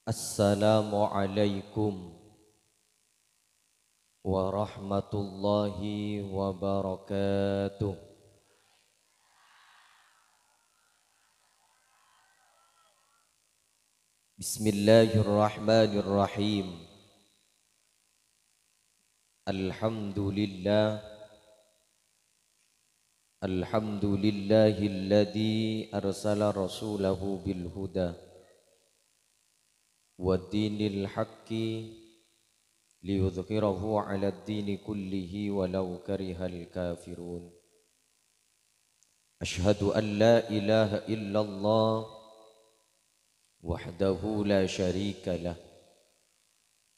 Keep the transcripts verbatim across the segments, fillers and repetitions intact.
Assalamualaikum warahmatullahi wabarakatuh. Bismillahirrahmanirrahim. Alhamdulillah. Alhamdulillahilladzi arsala rasulahu bil huda wa dinil haqqi liyudhhirahu 'alad dini kullihi walau karihal kafirun. Asyhadu an la ilaha illallah wahdahu la syarika lah.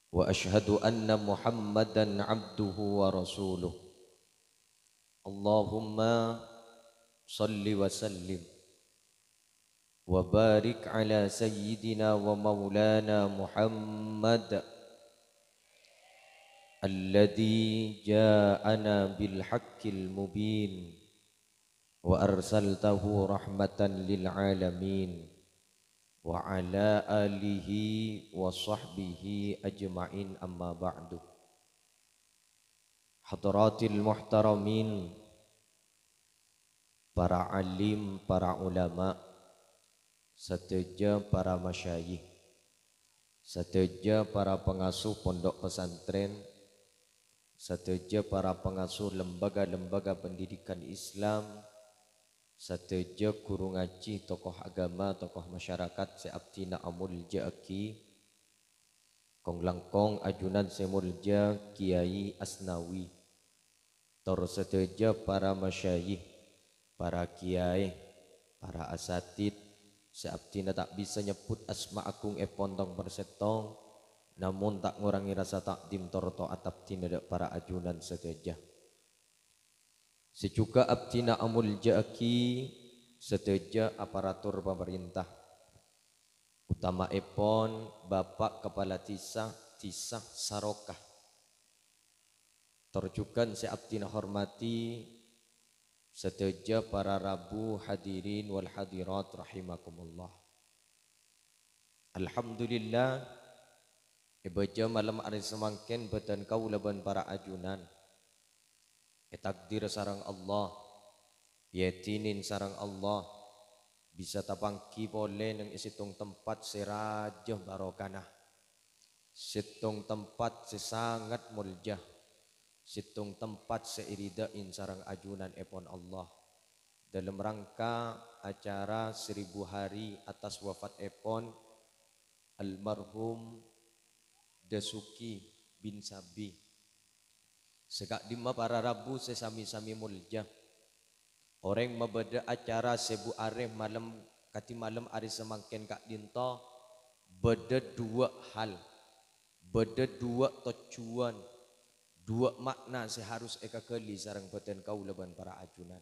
Wa asyhadu anna Muhammadan abduhu wa rasuluh. Allahumma shalli wa sallim wa barik ala sayyidina wa maulana Muhammad alladzi ja'ana bil haqqil mubin wa arsaltahu rahmatan lil alamin wa ala alihi wa sahbihi ajma'in, amma ba'du. Hadratil muhtaramin, para alim, para ulama, sadhâjâ para masyayikh, sadhâjâ para pangasuh pondhuk pesantren, sadhâjâ para pangasuh lembaga-lembaga pendidikan Islam, sadhâjâ ghuru ngajhi, tokoh agama, tokoh masyarakat sè abdhina amoljâ'aghi, kong-langkong ajunan sè moljâ Kiai Asnawi, tor sadhâjâ para masyayikh, para kiai, para asatid, sè abdhina ta' bisa nyebbhut asma agungèpon tong-persèttong, namong ta' ngorangè rasa ta'dhim tor to'at abdhina dâ' para ajunan sadhâjâ. Sè jhughân abdhina amoljâ'aghi sadhâjâ aparatur pamarènta, otama'èpon Bapa' Kapala Dhisa, Dhisa Saroka. Tor jhughân sè abdhina hormadhi sadhâjâ para rabu hadirin wal hadirat rahimakumullah. Alhamdulillah, è bâjâ malem arè samangkèn bâdân kaulâ bân para ajunan ètakdir sareng Allah, èidinin sareng Allah, bisa tapangghi polè neng è sèttong tempat sè rajâ barokana, sèttong tempat sè sanget moljâ, sèttong tempat sè èridhâi sareng ajunanèpon Allah. Dalam rangka acara seribu hari atas wafatèpon almarhum Dasuki bin Sabi. Sè ka'dimma para rabu sè sami-sami moljâ. Orèng mabâdâ acara sèbu arè malem, kadhi malem arè samangkèn ka'dinto, bâdâ duwâ' hal, bâdâ duwâ' tojjhuwân, duwâ' ma'na sè harus èkaghâli sareng bâdân kaulâ bân para ajunan.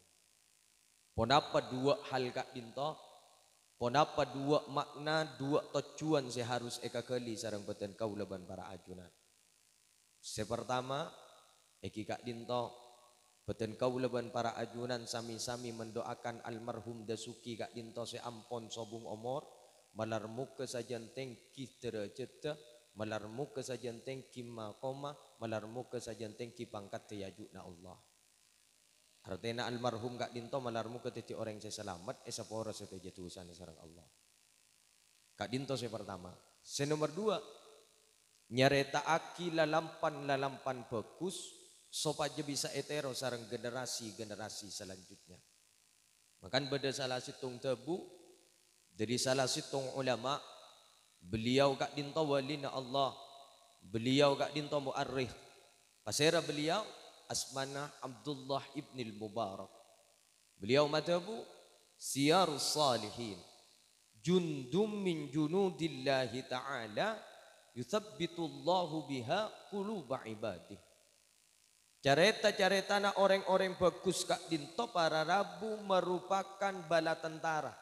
Ponapa duwâ' hal ka'dinto? Ponapa duwâ' ma'na, duwâ' tojjhuwân sè harus èkaghâli sareng bâdân kaulâ bân para ajunan? Sè partama, èngghi ka'dinto, bâdân kaulâ bân para ajunan sami-sami mendoakan almarhum Dasuki ka'dinto sè ampon sobung omor, malar moghâ sajân tèngghi dârâjâddhâ, malar moghâ sajân tèngghi maqomma, malar moghâ sajân tèngghi pangkaddhâ è aju'na Allah. Artèna almarhum ka'dinto malar moghâ dhâddhi orèng sè salamet, èsapora sadhâjâ dhusana sareng Allah. Ka'dinto sè partama. Sè nomer duwâ', nyarèta'aghi lalampan-lalampan bhâghus sopajâ bisa ètèro sareng generasi-generasi salanjutnya. Mangkana bâdâ sala sèttong dhâbu, dhâri sala sèttong ulama, beliau ka'dinto walina Allah, beliau ka'dinto mu'arrikh. Pasèra beliau? Asmana Abdullah ibnil Mubarak. Beliau madhâbu, "Siyarus Salihin, jundum min junudillahi ta'ala, yutsabbitullahu biha quluba ibadih." Carèta-carètana orèng-orèng bhâghus ka'dinto para rabu marupakan bala tentara.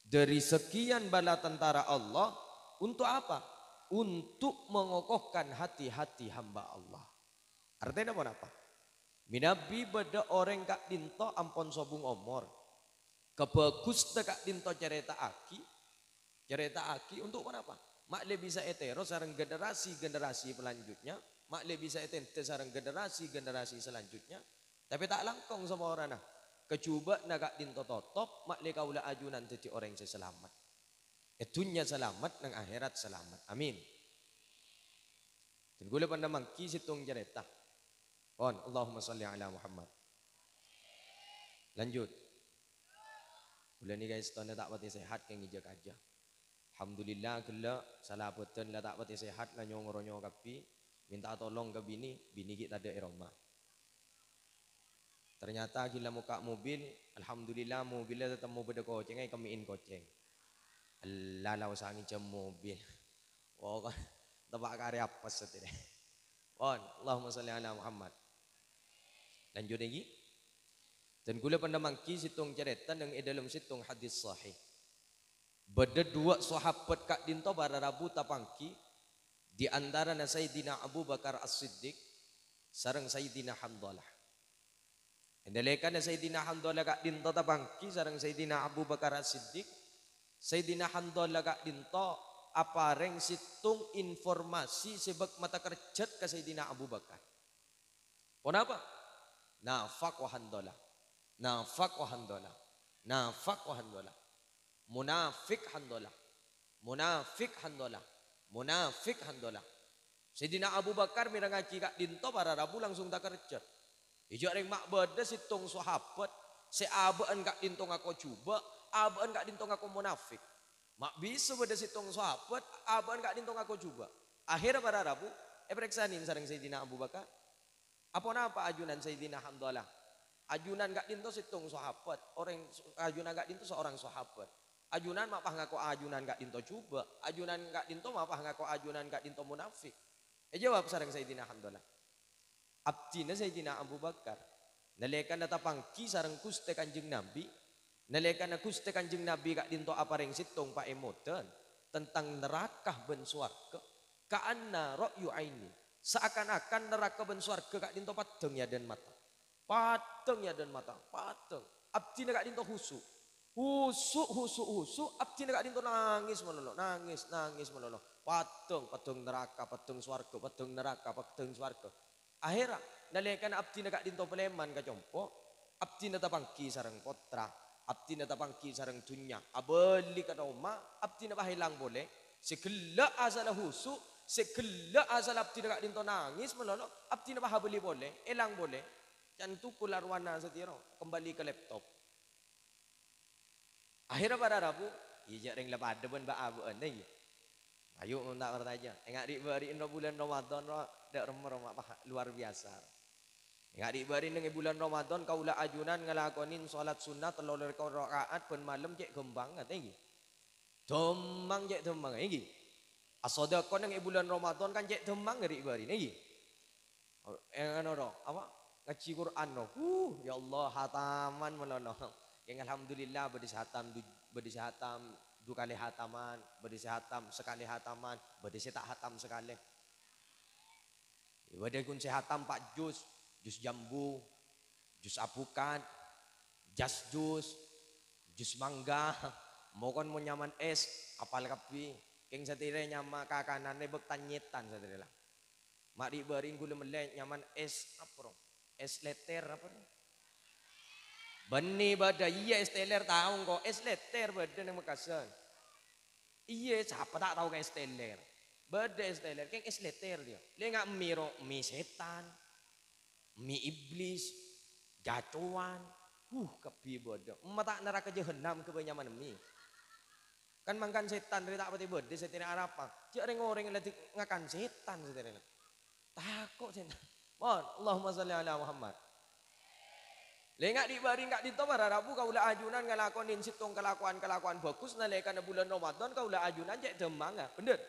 Dari sekian bala tentara Allah, untuk apa? Untuk mengokohkan hati-hati hamba Allah. Artèna ponapa? Mènabi bâdâ orèng ka'dinto ampon sobung omor, kabhâghusdhâ ka'dinto carèta'aghi, carèta'aghi untuk ponapa? Ma' lè bisa ètèro sareng generasi-generasi selanjutnya, ma' lè bisa ètèndhâ sareng generasi-generasi selanjutnya, tapè ta' langkong saporana. Kajhubâ'na ka'dinto totop, ma' lè kaulâ ajunan dhâddhi orèng sè salamet. È dhunnya salamet, neng akhèrat salamet. Amin. Dan kaulâ pernah mangghi sèttong carèta. Pon, Allahumma shalli ala Muhammad. Lanjut. Kaulâ nèka èstona ta' patè sehat, kèng ngèjhâ kajâ. Alhamdulillah, ghellâ', sala bhâdhân la ta' patè sehat, la nyong-ronyo kabbhi. Minta tolong ka binè, binè ghi' tadâ' è roma. Ternyata ghellâ' mokka' mobil, alhamdulillah mobilla tatemmo bâdâ kocèngnga, èkemmè'è kocèng. Ella la osa ngènjhâm mobil. Pokok teppa' karè apes satèya. Pon, Allahumma shalli ala Muhammad. Lanjut lagi. Dan kaulâ pernah mangghi sèttong carèta neng è dâlem sèttong hadis sahih. Bâdâ duwâ' sahabat ka'dinto para rabu tapangghi, di antarana Sayyidina Abu Bakar As-Siddiq sareng Sayyidina Handalah. È nalèkana Sayyidina Handalah ka'dinto tapangghi sareng Sayyidina Abu Bakar As-Siddiq, Sayyidina Handalah ka'dinto aparèng sèttong informasi sè bâk matakerjhât ka Sayyidina Abu Bakar. Ponapa? Nafaq wa Handalah. Nafaq wa Handalah. Nafaq wa Handalah. Munafik Handalah. Munafik Handalah. Munafik Handalah. Sayyidina Abu Bakar mèrengngaghi ka'dinto para rabu langsung takerjhât. Ijâ' rèng ma' bâdâ sèttong sahabat sè abâ'na ka'dinto ngako jhubâ', abâ'na ka'dinto ngako munafik. Ma' bisa bâdâ sèttong sahabat abâ'na ka'dinto ngako jhubâ'. Akhèrra para rabu èparèksanè sareng Sayyidina Abu Bakar. Aponapa ajunan Sayyidina Handalah? Ajunan ka'dinto sèttong sahabat, orèng, ajunan ka'dinto seorang sahabat. Ajunan ma' pas ngako ajunan ka'dinto jhubâ', ajunan ka'dinto ma' pas ngako ajunan ka'dinto munafik. Èjâwâb sareng Sayyidina Handalah, "Abdhina Sayyidina Abu Bakar, nalèkana tapangghi sareng Ghustè Kanjeng Nabi, nalèkana Ghustè Kanjeng Nabi ka'dinto aparèng sèttong paèmodhân tentang naraka bân sowarghâ, ka'anna ra'yu aini, saakan-akan naraka bân sowarghâ ka'dinto paddhâng è adâ'na mata. Paddhâng è adâ'na mata, paddhâng. Abdhina ka'dinto husu'. Husu', husu', husu', abdhina ka'dinto nangès malolo, nangès, nangès malolo. Paddhâng, paddhâng naraka, paddhâng sowarghâ, paddhâng naraka, paddhâng sowarghâ." Akhèrra, nalèkana abdhina ka'dinto palèman ka compo', abdhina tapangghi sareng pottra, abdhina tapangghi sareng dhunnya, abâli ka roma, abdhina pas èlang polè, sè ghellâ' asalla husu', sè ghellâ' asalla abdhina ka'dinto nangès malolo, abdhina pas abâli polè, èlang polè. Can tukul arwana satèya ro, kembali ka laptop. Akhèrra para rabu, iyâ jâ' rèng la padâ bân ba'-abâ'ân, ta' iyâ? Ayo, mon ta' parcajâ. Enga' ri'-bâri'na bulân Ramadan, ro, dâ' remma, ro, ma' pa-, luar biasa. Enga' ri'-bâri' neng è bulân Ramadan, kaulâ ajunan ngalakonè salat sunnah tello raka-, raka'at bân malem cè' ghâmpang, ta' iyâ? Dhâmmang cè' dhâmmang, ta' iyâ? Asodâko neng è bulân Ramadan kan cè' dhâmmang ri'-bâri'na, ta' iyâ? Eh, anu, ro, apa? Ngajhi Qur'an, ro. Huh, ya Allah, hataman malolo. Kèng alhamdulillah, bâdâ sè hatam du-, bâdâ sè hatam du kalè hataman, bâdâ sè hatam sakalè hataman, bâdâ sè ta' hatam sakalè. Bâdâ ghun sè hatam pa' juz, juz jambu, juz abukat, jas juz, juz mangga, mokon mon nyamana es, apal kabbhi. Kèng satèya nyama kakananna bâk tanyètan satèya la. Ma' ri'-bâri' ghulâ mellè nyamana es apa, ro? Es letter apa, ro? Bânnè bâdâ, iyâ, es teler tao engko', es letter bâdâ neng Mekkasan. Iyâ, sapa ta' tao ka es teler? Bâdâ es teler, kèng es letter, iyâ. Lè enga' mi, ro, mi setan, mi iblis, jacowan, huh, kabbhi bâdâ. Emma ta' naraka jahannam ghâbây nyamana mi. Kan mangkana setan rè ta' patè bâdâ satèya arapa. Jâ' rèng-orèng la di-, ngakan setan satèya. Tako' setan. Mon, Allahumma shalli ala Muhammad. Lè enga' ri'-bâri' ka'dinto para rabu kaulâ ajunan ngalakonè sèttong kalakowan-kalakowan bhâghus nalèkana bulân Ramadan kaulâ ajunan cè' dhâmmangnga. Bhender?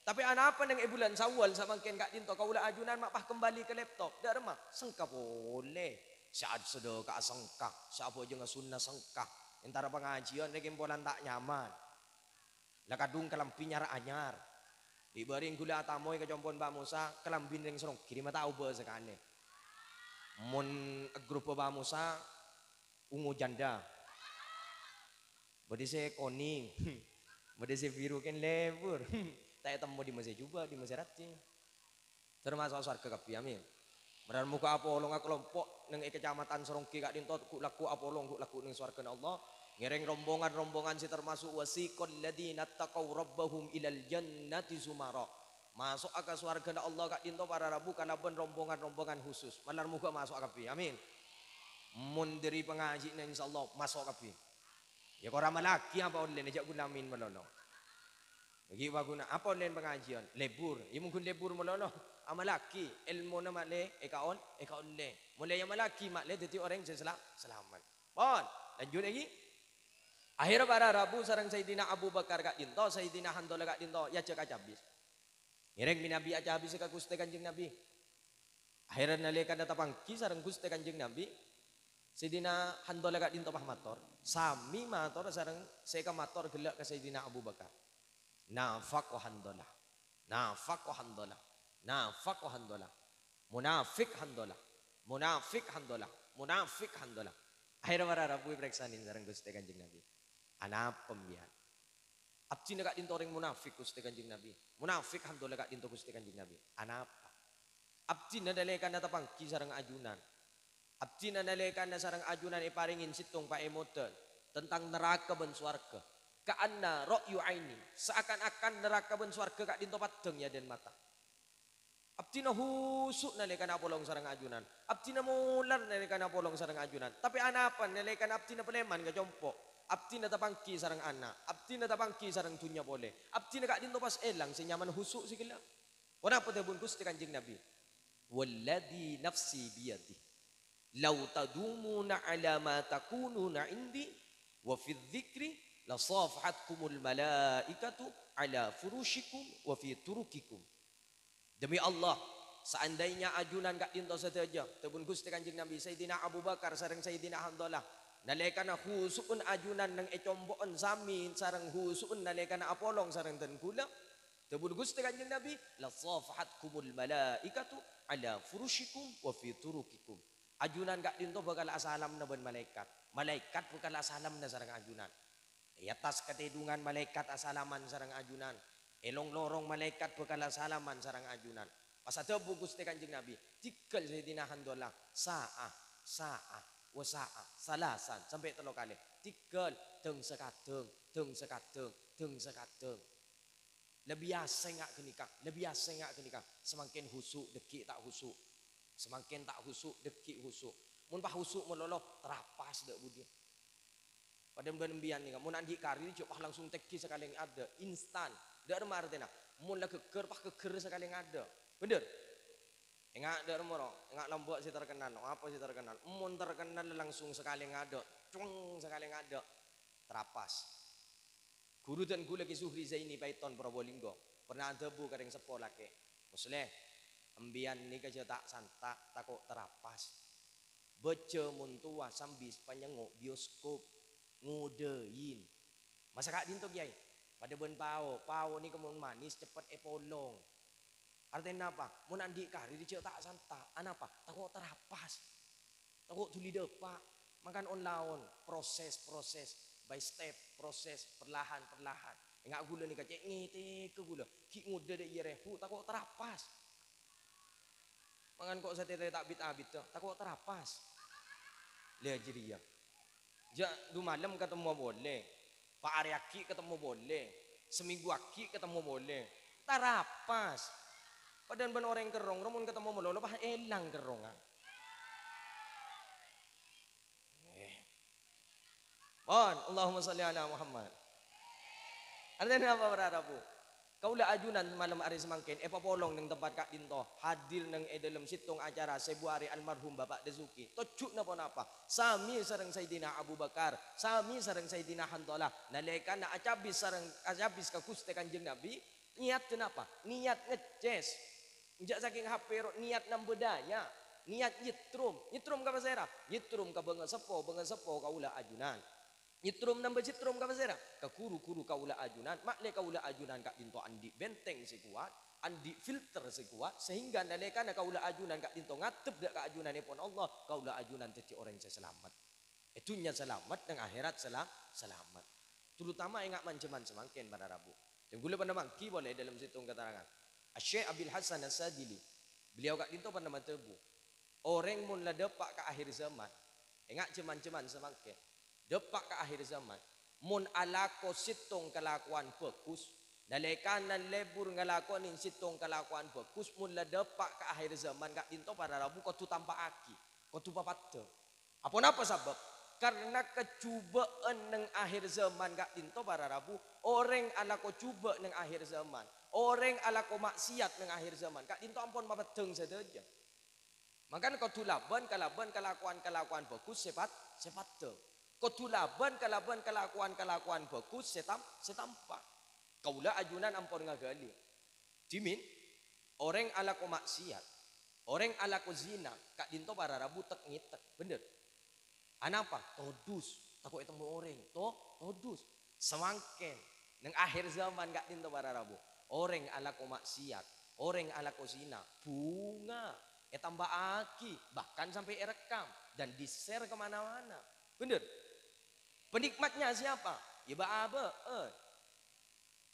Tapè anapa neng è bulân Syawal samangkèn ka'dinto kaulâ ajunan ma' pas kembali ka laptop? Dâ' remma? Sengka polè. Sè ad-, sadhâka'a sengka, sè abhâjângnga sunnah sengka. Entara pangajiyân rè kèng polana ta' nyaman. La kadhung kalambhi nyar-anyar. Ri'-bâri' ghulâ atamoy ka compo'na Mbah Musa, kalambhina rèng Saronggi rè ma' ta' obâ sakalè. Mon è grup Mbah Musa, ungu janda. Bâdâ sè konèng. Model sè biru kan lebur. Ta' ètemmo dimma sè jhubâ', dimma sè raddhin. Tamaso' sowarghâ kabbhi, amin. Mara moghâ apolonga kalompo' neng è Kacamatan Sorongge ka'dhinto ghu'-lagghu' apolong ghu'-lagghu' neng sowarghâna Allah. Ngèrèng rombongan-rombongan sè tamaso' wasiqal ladzina taqaw rabbahum ilal jannati zumara. Maso'a ka sowarghâna Allah ka'dhinto para rabu kalabân rombongan-rombongan khusus. Malar moghâ maso'a kabbhi, amin. Mon dhâri pangaji'na insyaallah maso' kabbhi. Ya, kor amallaghi apa ollèna, jhâ' ghulâ amin malolo. Ghi' paguna apa ollèna pangajiân? Lebur. Ya, mongghun lebur malolo. Amallaghi èlmona ma'lè èkaol-, èkaollè. Molaè amallaghi ma'lè dhâddhi orèng sè sela-, salamet. Pon, lanjut lagi. Akhèrra para rabu sareng Sayyidina Abu Bakar ka'dhinto, Sayyidina Handalah ka'dhinto, èajhâk acabis. Ngèrèng bi' Nabi acabis ka Ghustè Kanjeng Nabi. Akhèrra nalèkana tapangghi sareng Ghustè Kanjeng Nabi, Sayyidina Handalah ka'dhinto pas mator. Sami mator sareng sè èkamator ghellâ' ka Sayyidina Abu Bakar. Nafaq wa Handalah. Nafaq wa Handalah. Nafaq wa Handalah. Munafik Handalah. Munafik Handalah. Munafik Handalah. Akhèrra para rabu èparèksanè sareng Ghustè Kanjeng Nabi. "Anapa, mbiyan?" "Abdhina ka'dhinto orèng munafik, Ghustè Kanjeng Nabi." "Munafik Handalah ka'dhinto, Ghustè Kanjeng Nabi." "Anapa?" "Abdhina nalèkana tapangghi sareng ajunan. Abdhina nalèkana sareng ajunan èparèngè sèttong paèmodhân tentang naraka bân sowarghâ. Ka'anna ra'yu aini, saakan-akan naraka bân sowarghâ ka'dhinto paddhâng è adâ'na mata. Abdhina husu' nalèkana apolong sareng ajunan. Abdhina molar nalèkana apolong sareng ajunan. Tapè anapa nalèkana abdhina palèman ka compo'? Abdhina tapangghi sareng ana'. Abdhina tapangghi sareng dhunnya polè. Abdhina ka'dhinto pas èlang sè nyamana husu' sè ghellâ'." Ponapa dhâbuna Ghustè Kanjeng Nabi? "Walladzi nafsi biyadih, lau tadumuna ala ma takununa indi, wa fidz dzikri, lasafahatkumul malaikatu ala furusyikum wa fi turukikum." Demi Allah, saandainya ajunan ka'dhinto sadhâjâ, dhâbuna Ghustè Kanjeng Nabi, Sayyidina Abu Bakar sareng Sayyidina Handalah, nalèkana husu'en ajunan neng è compo'en sami sareng husu'en nalèkana apolong sareng dhân ghulâ, dhâbuna Ghustè Kanjeng Nabi, "Lasafahatkumul malaikatu ala furusyikum wa fi turukikum." Ajunan ka'dhinto bhâkal asalamna bân malaèkat. Malaèkat bhâkal asalamna sareng ajunan. È attas katèdungan malaèkat asalaman sareng ajunan. È long-lorong malaèkat bhâkal asalaman sareng ajunan. Pas adhâbu Ghustè Kanjeng Nabi, "Dhingghâl Sayyidina Handalah, sa'ah, sa'ah, wa sa'ah, salasan, sampè' tello kalè. Dhingghâl, dhâng sakadhâng, dhâng sakadhâng, dhâng sakadhâng." La biyasa ènga' ghânèka, la biyasa ènga' ghânèka. Samangkèn husu', dhâggi' ta' husu'. Samangkèn ta' husu', dhâggi' husu'. Mon pas husu' malolo, tarapas dâ' budiyâ. Padâ bân embiyan nèka, mon andi' kari jhâ' pas langsung tèngghi sakalè ngadâ', instan. Dâ' remma artèna, mon la ghâggâr, pas ghâggâr sakalè ngadâ'. Bhender? Ènga' dâ' remma ro, ènga' lambâ' sè terkenal, apa sè terkenal? Mon terkenal langsung sakalè ngadâ', cuweng sakalè ngadâ', tarapas. Ghuru dân ghulâ Kè Zuhri Zaini Paiton Probolinggo pernah adhâbu ka rèng seppo lakè', "Musleh, embiyan nèka jhâ' ta' santa', tako' tarapas. Bâjâ mon towa sambi panyengngo' bioskop, ngodâin." "Masa ka'dinto, Kèyaè?" "Padâ bân pao, pao nèka mon manis ceppet èpolong." "Artèna apa?" "Mon andi' kari jhâ' ta' santa'. Anapa? Tako' tarapas. Tako' dhuli dâpa'." Mangkana on-laon, proses-proses, by step, proses, perlahan-perlahan. Ènga' ghulâ nèka cè' ngètèka ghulâ. Ghi' ngodâ dâ' iyâ rèbu, tako' tarapas. Mangan ko' satètè ta' bit-abit, tako' tarapas. Lha jârèya. Jhâ' du malem katemmo polè. Pa' arè aghi' katemmo polè. Samènggu aghi' katemmo polè. Tarapas. Padâna bân orèng kerrong, ro mon katemmo malolo, pas èlang kerrongnga. Eh. Pon, Allahumma sholli ala Muhammad. Artèna apa, para rabu? Kaulâ ajunan malem arè samangkèn èpapolong neng tempat ka'dinto, hadir neng è dâlem sèttong acara sèbu arè almarhum Bapa' Dasuki. Tojjhuna ponapa? Samè sareng Sayyidina Abu Bakar, samè sareng Sayyidina Hantalah. Nalèkana acabis sareng, acabis ka Ghustè Kanjeng Nabi, niyat napa? Niyat ngecès. Jhâ' sakèng H P ro, niyat nambâ dâjâ. Niyat nyèttrom. Nyèttrom ka pasèra? Nyèttrom ka bângaseppo, bângaseppo kaulâ ajunan. Nyèttrom nambâ sèttrom ka pasèra? Ka ghuru-ghuru kaulâ ajunan. Ma'lè kaulâ ajunan ka'dinto andi' benteng sè kowat, andi' filter sè kowat, sehingga nalèkana kaulâ ajunan ka'dinto ngadhep dâ' ka ajunanèpon Allah, kaulâ ajunan dhâddhi orèng sè salamet. È dhunnya salamet, neng akhèrat sala-, salamet. Terutama enga' man-jhâman samangkèn para rabu. Dan ghulâ pernah mangghi polè dâlem sèttong keterangan. Asy-Syeikh Abil Hasan As-Sadili, beliau ka'dinto pernah madhâbu, orèng mon la dâpa' ka akhir zaman, enga' jhâman-jhâman samangkèn, dâpa' ka akhir zaman, mon alako sèttong kalakowan bhâghus, nalèkana lebur ngalakonè sèttong kalakowan bhâghus, mon la dâpa' ka akhir zaman ka'dinto para rabu kodhu tampa'aghi, kodhu papaddhâng. Aponapa sabâb? Karna kajhubâ'ân neng akhir zaman ka'dinto para rabu, orèng alako jhubâ' neng akhir zaman, orèng alako ma'siyat neng akhir zaman, ka'dinto ampon mapeddhâng sadhâjâ. Mangkana kodhu labân kalabân kalakowan-kalakowan bhâghus sè pat-, sè paddhâng. Kodhu labân kalabân kalakowan-kalakowan bhâghus sè tam-, sè tampa'. Kaulâ ajunan ampon ngaghâli. Dhimèn, orèng alako ma'siyat, orèng alako zina, ka'dinto para rabu tek-ngètek, bhender. Anapa? Todus, tako' ètemmo orèng, to-, todus. Samangkèn, neng akhir zaman ka'dinto para rabu, orèng alako ma'siyat, orèng alako zina, bhunga, ètampa'aghi, bahkan sampè' èrekkam dan di-share ke mana-mana. Bhender? Penikmatnya siapa? Ya, bâ'-abâ'ân.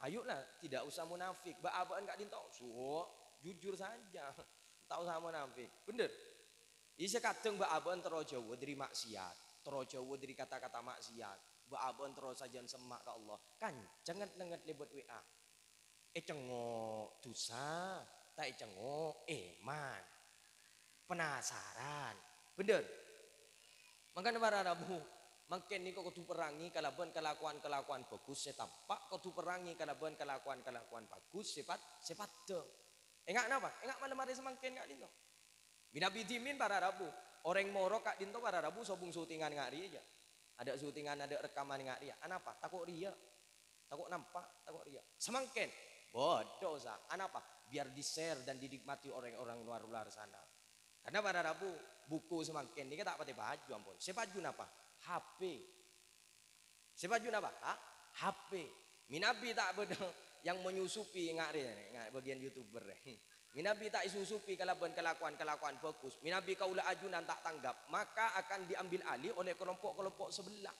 Ayolah, tidak usah munafik. Bâ'-abâ'ân ka'dinto, suwo, jujur saja. Ta' osa munafik. Bhender? Iyâ, sè kadhâng bâ'-abâ'ân terro jhâuwâ dhâri ma'siyat, terro jhâuwâ dhâri kata-kata ma'siyat. Bâ'-abâ'ân terro sajân semma' ka Allah. Kancèng nget-nengnget lèbât W A. Ècengngo' dusa, ta' ècengngo' èman. Penasaran. Bhender? Mangkana para rabu, mangkèn nèko kodhu perrangè kalabân kalakowan-kalakowan bhâghus sè tampa', kodhu perrangè kalabân kalakowan-kalakowan bhâghus sè pat-, sè paddhâng. Enga' napa? Enga' malem arè samangkèn ka'dinto. Manabi dhimèn para rabu, orèng morok ka'dinto para rabu sobung syutingan nga' rèya, jâ. Adâ' syutingan, adâ' rekaman nga' rèya. Anapa? Tako' riya'. Tako' nampa', tako' riya'. Samangkèn, bâdâ osa. Anapa? Biar di-share dan dinikmati orang-orang luar-luar sana. Karna para rabu, buku samangkèn nèka ta' patè paju ampon. Sè paju napa? H P. Sè paju napa? Ha? H P. Manabi ta' bâdâ yang menyusupi nga' rè, nga' bagian YouTuber rè. Manabi ta' èsusupi kalabân kalakowan-kalakowan bhâghus, manabi kaulâ ajunan ta' tanggap, maka akan diambil alih oleh kelompok-kelompok sebelah.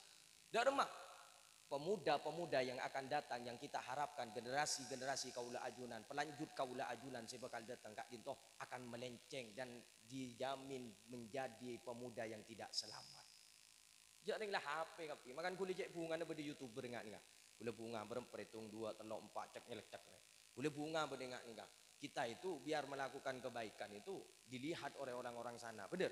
Dâ' remma? Pemuda-pemuda yang akan datang, yang kita harapkan generasi-generasi kaulâ ajunan, pelanjut kaulâ ajunan sè bhâkal dâteng ka'dinto akan melenceng dan dijamin menjadi pemuda yang tidak selamat. Jâ' rèng la H P kabbhi. Mangkana ghulâ cè' bhungana bâdâ YouTuber nga' nèka. Ghulâ bhunga berem, perhitung, dua, tello', empa', cek nyelek cek. Ghulâ bhunga bâdâ nga' nèka. Kita itu biar melakukan kebaikan itu dilihat oleh orang-orang sana. Bhender?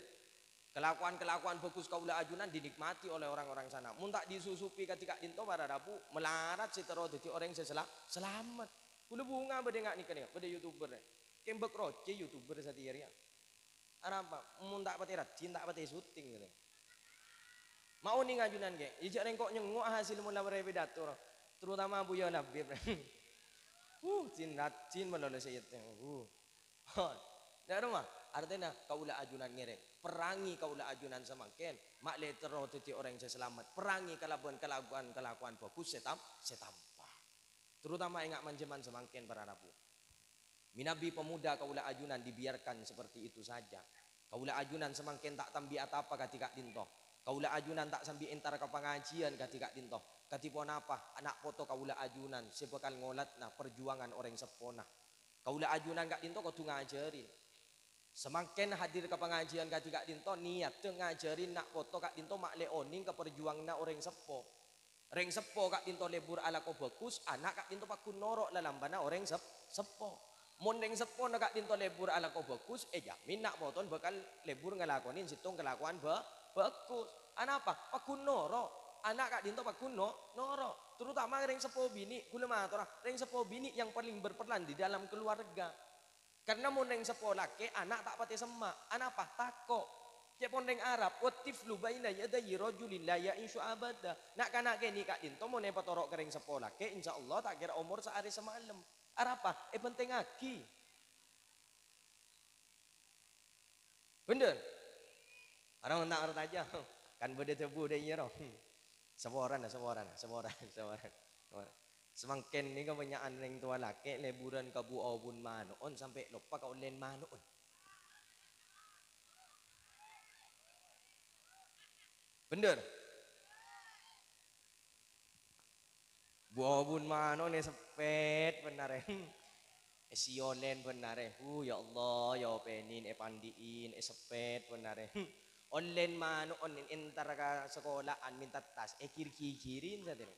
Kelakuan-kelakuan bhâghus kaulâ ajunan dinikmati oleh orang-orang sana. Mon ta' disusupi kadhi ka'dinto para rabu, malarat sè terro dhâddhi orèng sè sela-, salamet. Ghulâ bhunga bâdâ nga' nèka nèka, bâdâ YouTuber. Kembek rocè YouTuber satèya rèya. Arapa? Mon ta' patè rajin, ta' patè syuting, katanya. Ma' onèng ajunan, Kè? Iyâ, jhâ' rèng ko' nyengngo' hasil mon la marè pidato, ro. Terutama Buya Labib. Huh, jin rajin malolo sè iyâ, huh. Hon. Dâ' remma, artèna kaulâ ajunan ngèrèng. Perrangè kaulâ ajunan samangkèn. Ma'lè terro dhâddhi orèng sè salamet. Perrangè kalabân kalakowan-kalakowan bhâghus sè tam-, sè tampa'. Terutama enga' man-jhâman samangkèn, para rabu. Manabi pemuda kaulâ ajunan dibiarkan seperti itu saja. Kaulâ ajunan samangkèn ta' tambi atapa kadhi ka'dinto. Kaulâ ajunan ta' sambi entar ka pangajiân kadhi ka'dinto. Kadhi ponapa ana' poto kaulâ ajunan sè bhâkal ngolatna parjuwângan orèng seppona? Kaulâ ajunan ka'dinto kodhu ngajhâri. Samangkèn hadir ka pangajiân kadhi ka'dinto, niyaddhâ ngajhâri na' poto ka'dinto ma'lè onèng ka parjuwânganna orèng seppo. Rèng seppo ka'dinto lebur alako bhâghus, ana' ka'dinto pagghun noro' lalambâna orèng sep-, seppo. Mon rèng seppona ka'dinto lebur alako bhâghus, èjhâmin na' potona bhâkal lebur ngalakonè sèttong kalakowan bhâ-, bhâghus. Anapa? Pagghun noro'. Ana' ka'dinto pagghun no-, noro'. Terutama rèng seppo binè', ghulâ matora, rèng seppo binè' yang paling berperan di dalam keluarga. Karna mon rèng seppo lakè', ana' ta' patè semma'. Anapa? Tako'. Cè' pon rèng Arab, "Wat-tiflu baina yadayyi rajulin la ya'isyu abada." Na'-kana' kènè' ka'dinto mon èpatoro' ka rèng seppo lakè', insyaallah ta' kèra omor saarè samalem. Arapa? Èpentèngngaghi. Bhender? Arapa ta' artèya? Kan bâdâ dhâbu dâ' iyâ, ro. Saporana, saporana, saporana, saporana. Samangkèn nèka bânnya'an rèng towa lakè' leburan ka bu-, obun mano'on sampè' loppa kaollèyan mano'on. Bhender? Bu-obun mano' nè seppet bhender è. Èsiolèn bhender è. Hu, ya Allah, èopènin, èpandi'in, èseppet bhender è. Ollèn mano' ollèn entar ka sakola'an mènta tas, ègir-gigirin satèya.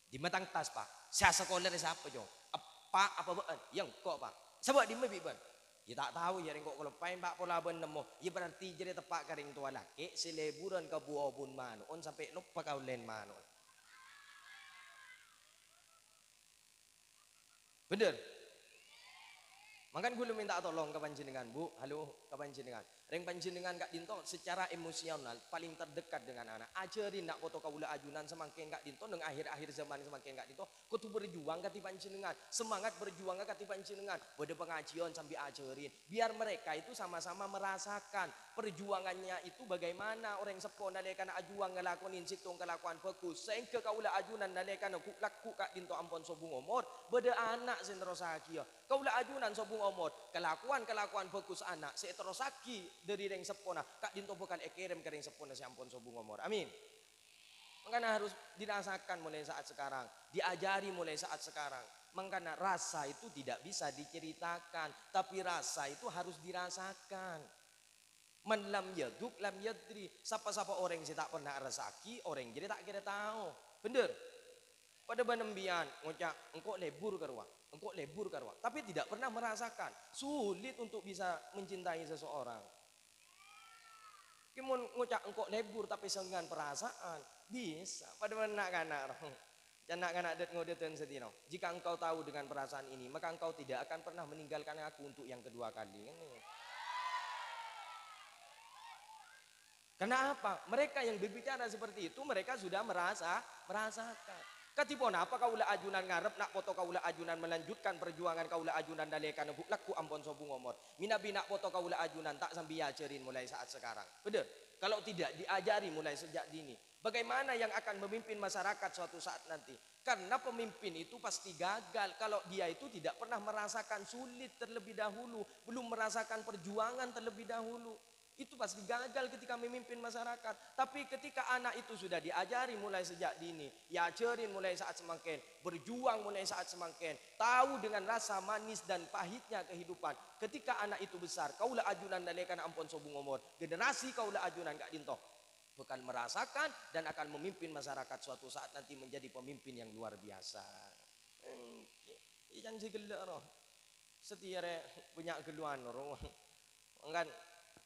"Dimma tang tas, Pa'?" "Sè asakola rè sapa, Cong?" "Eppa' apa bâ'ân?" "Iyâ engko', Pa'." "Sabâ' dimma bi' bâ'ân?" "Iyâ ta' tao, iyâ rèng ko' kaloppaè empa' pola bân nemmo." Iyâ berarti jârèya teppa' ka rèng towa lakè' sè lèburân ka bu-obun mano'on sampè' loppa kaollèn mano'on. Bhender? Mangkana ghulâ mènta tolong ka panjhennengngan, Bu. Halo, ka panjhennengngan. Rèng panjhennengngan ka'dinto secara emosional paling terdekat dengan ana'. Ajhâri na' poto kaulâ ajunan samangkèn ka'dinto, neng akhir-akhir zaman samangkèn ka'dinto, kodhu berjuang kadhi panjhennengngan. Semangat berjuang kadhi panjhennengngan. Bâdâ pangajiân sambi ajhârin. Biar mereka itu sama-sama merasakan perjuangannya itu bagaimana orèng seppo nalèkana ajuwâng ngalakonè sèttong kalakowan bhâghus. Saèngghâ kaulâ ajunan nalèkana ghu'-lagghu' ka'dinto ampon sobung omor, bâdâ ana' sè nerrossaghiyâ. Kaulâ ajunan sobung omor, kalakowan-kalakowan bhâghus ana' sè èterrossaghi dhâri rèng seppona, ka'dinto bhâkal èkèrèm ka rèng seppona sè ampon sobung omor. Amin. Mangkana harus dirasakan mulai saat sekarang, diajari mulai saat sekarang. Mangkana rasa itu tidak bisa diceritakan, tapi rasa itu harus dirasakan. "Man lam yadzuk lam yadri." Sapa-sapa orèng sè ta' pernah arassaaghi, orèng jârèya ta' kèra tao. Bhender? Padâ bân empèyan ngoca', "Engko' lebur ka rowa, engko' lebur ka rowa," tapi tidak pernah merasakan. Sulit untuk bisa mencintai seseorang. Kèmon ngoca' engko' lebur tapè sèngan perasaan, bisa. Padâ bân na'-kana', ro. Can na'-kana' dât-ngodâdhân sadhâjâna. Jika engkau tahu dengan perasaan ini, maka engkau tidak akan pernah meninggalkan aku untuk yang kedua kali. Kan gitu. Kenapa? Mereka yang berbicara seperti itu, mereka sudah merasa, merasakan. Kadhi ponapa kaulâ ajunan ngarep na' poto kaulâ ajunan melanjutkan perjuangan kaulâ ajunan nalèkana ghu'-lagghu' ampon sobung omor? Mènabi na' poto kaulâ ajunan ta' sambi èajhârin mulai saat sekarang. Bhender? Kalau tidak diajari mulai sejak dini, bagaimana yang akan memimpin masyarakat suatu saat nanti? Karena pemimpin itu pasti gagal kalau dia itu tidak pernah merasakan sulit terlebih dahulu, belum merasakan perjuangan terlebih dahulu. Itu pasti gagal ketika memimpin masyarakat. Tapi ketika anak itu sudah diajari mulai sejak dini, èajhârin mulai saat samangkèn, berjuang mulai saat samangkèn, tahu dengan rasa manis dan pahitnya kehidupan. Ketika anak itu besar, kaulâ ajunan nalèkana ampon sobung omor, generasi kaulâ ajunan ka'dinto bhâkal merasakan dan akan memimpin masyarakat suatu saat nanti menjadi pemimpin yang luar biasa. Ènggi, iyâ can sè ghellâ' rowa. Satèya rè bânnya' ghâlluwân rowa. Mangkana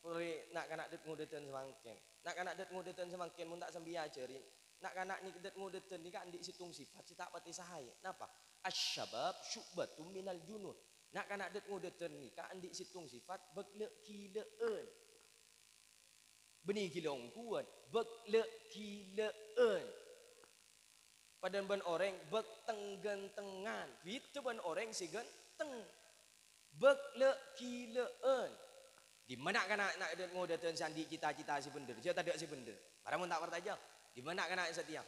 polè na'-kana' dât-ngodâdhân samangkèn. Na'-kana' dât-ngodâdhân samangkèn mon ta' sambi èajhâri, na'-kana' nèka dât-ngodâdhân nèka andi' sèttong sèfat sè ta' patè saè. Napa? "Asy-syabab syu'batun minal junun." Na'-kana' dât-ngodâdhân nèka andi' sèttong sèfat bâk lè'-ghilâ'ân. Bânnè ghilâ ongghuwân, bâk lè'-ghilâ'ân. Padâna bân orèng bâk teng-ghântengan, bhidhâ bân orèng sè ghânteng. Bâk lè'-ghilâ'ân. Dimma na'-kana' dât-ngodâdhân sè andi' cita-cita sè bhender, jhâ' tadâ' sè bhender. Mara mon ta' parcajâ, dimma na'-kana' satèya?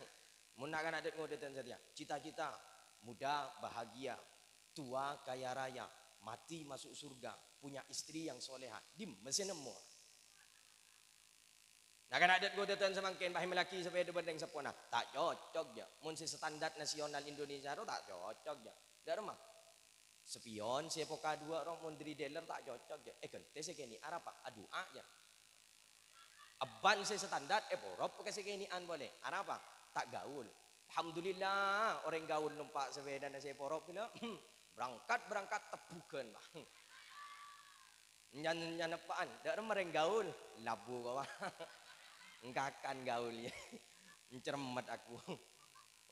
Mon na'-kana' dât-ngodâdhân satèya, cita-cita muda bahagia, tua kaya raya, mati masuk surga, punya istri yang soleha. Dimma sè nemmo? Na'-kana' dât-ngodâdhân samangkèn pas èmellèaghi sapèda bân rèng seppona, ta' cocok, jhâ'. Mon sè standar nasional Indonesia rowa ta' cocok, jhâ'. Dâ' remma? Spion sè èpoka duwâ' rowa mon dhâri dealer ta' cocok, jhâ'. Èghântè sè kènè', arapa? Adu'a, jhâ'. Ban sè standar èporop ka sè kènè'an polè, arapa? Ta' gaul. Alhamdulillah, orèng gaul nompa' sapèdana sè èporop ghellâ'. Berangkat-berangkat tebbhughân, Pak. Nyan-, nyaneppa'an, dâ' remma rèng gaul, labu kowa. Engkakan gaul, ya. Encremmet aku.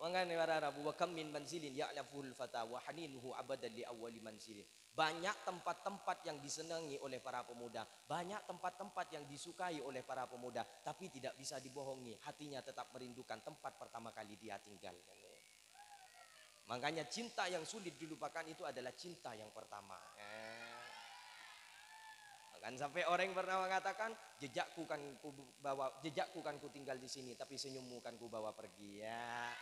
Mangkana para rabu, "Wa kam min manzilin ya'lafuhul fata wa haninuhu abadan li awwali manzilin." Banyak tempat-tempat yang disenangi oleh para pemuda, banyak tempat-tempat yang disukai oleh para pemuda, tapi tidak bisa dibohongi, hatinya tetap merindukan tempat pertama kali dia tinggalkan. Makanya cinta yang sulit dilupakan itu adalah cinta yang pertama. Eh. Bahkan sampai orang pernah mengatakan, "Jejakku kan ku bawa, jejakku kan ku tinggal di sini, tapi senyummu kan ku bawa pergi." Ya.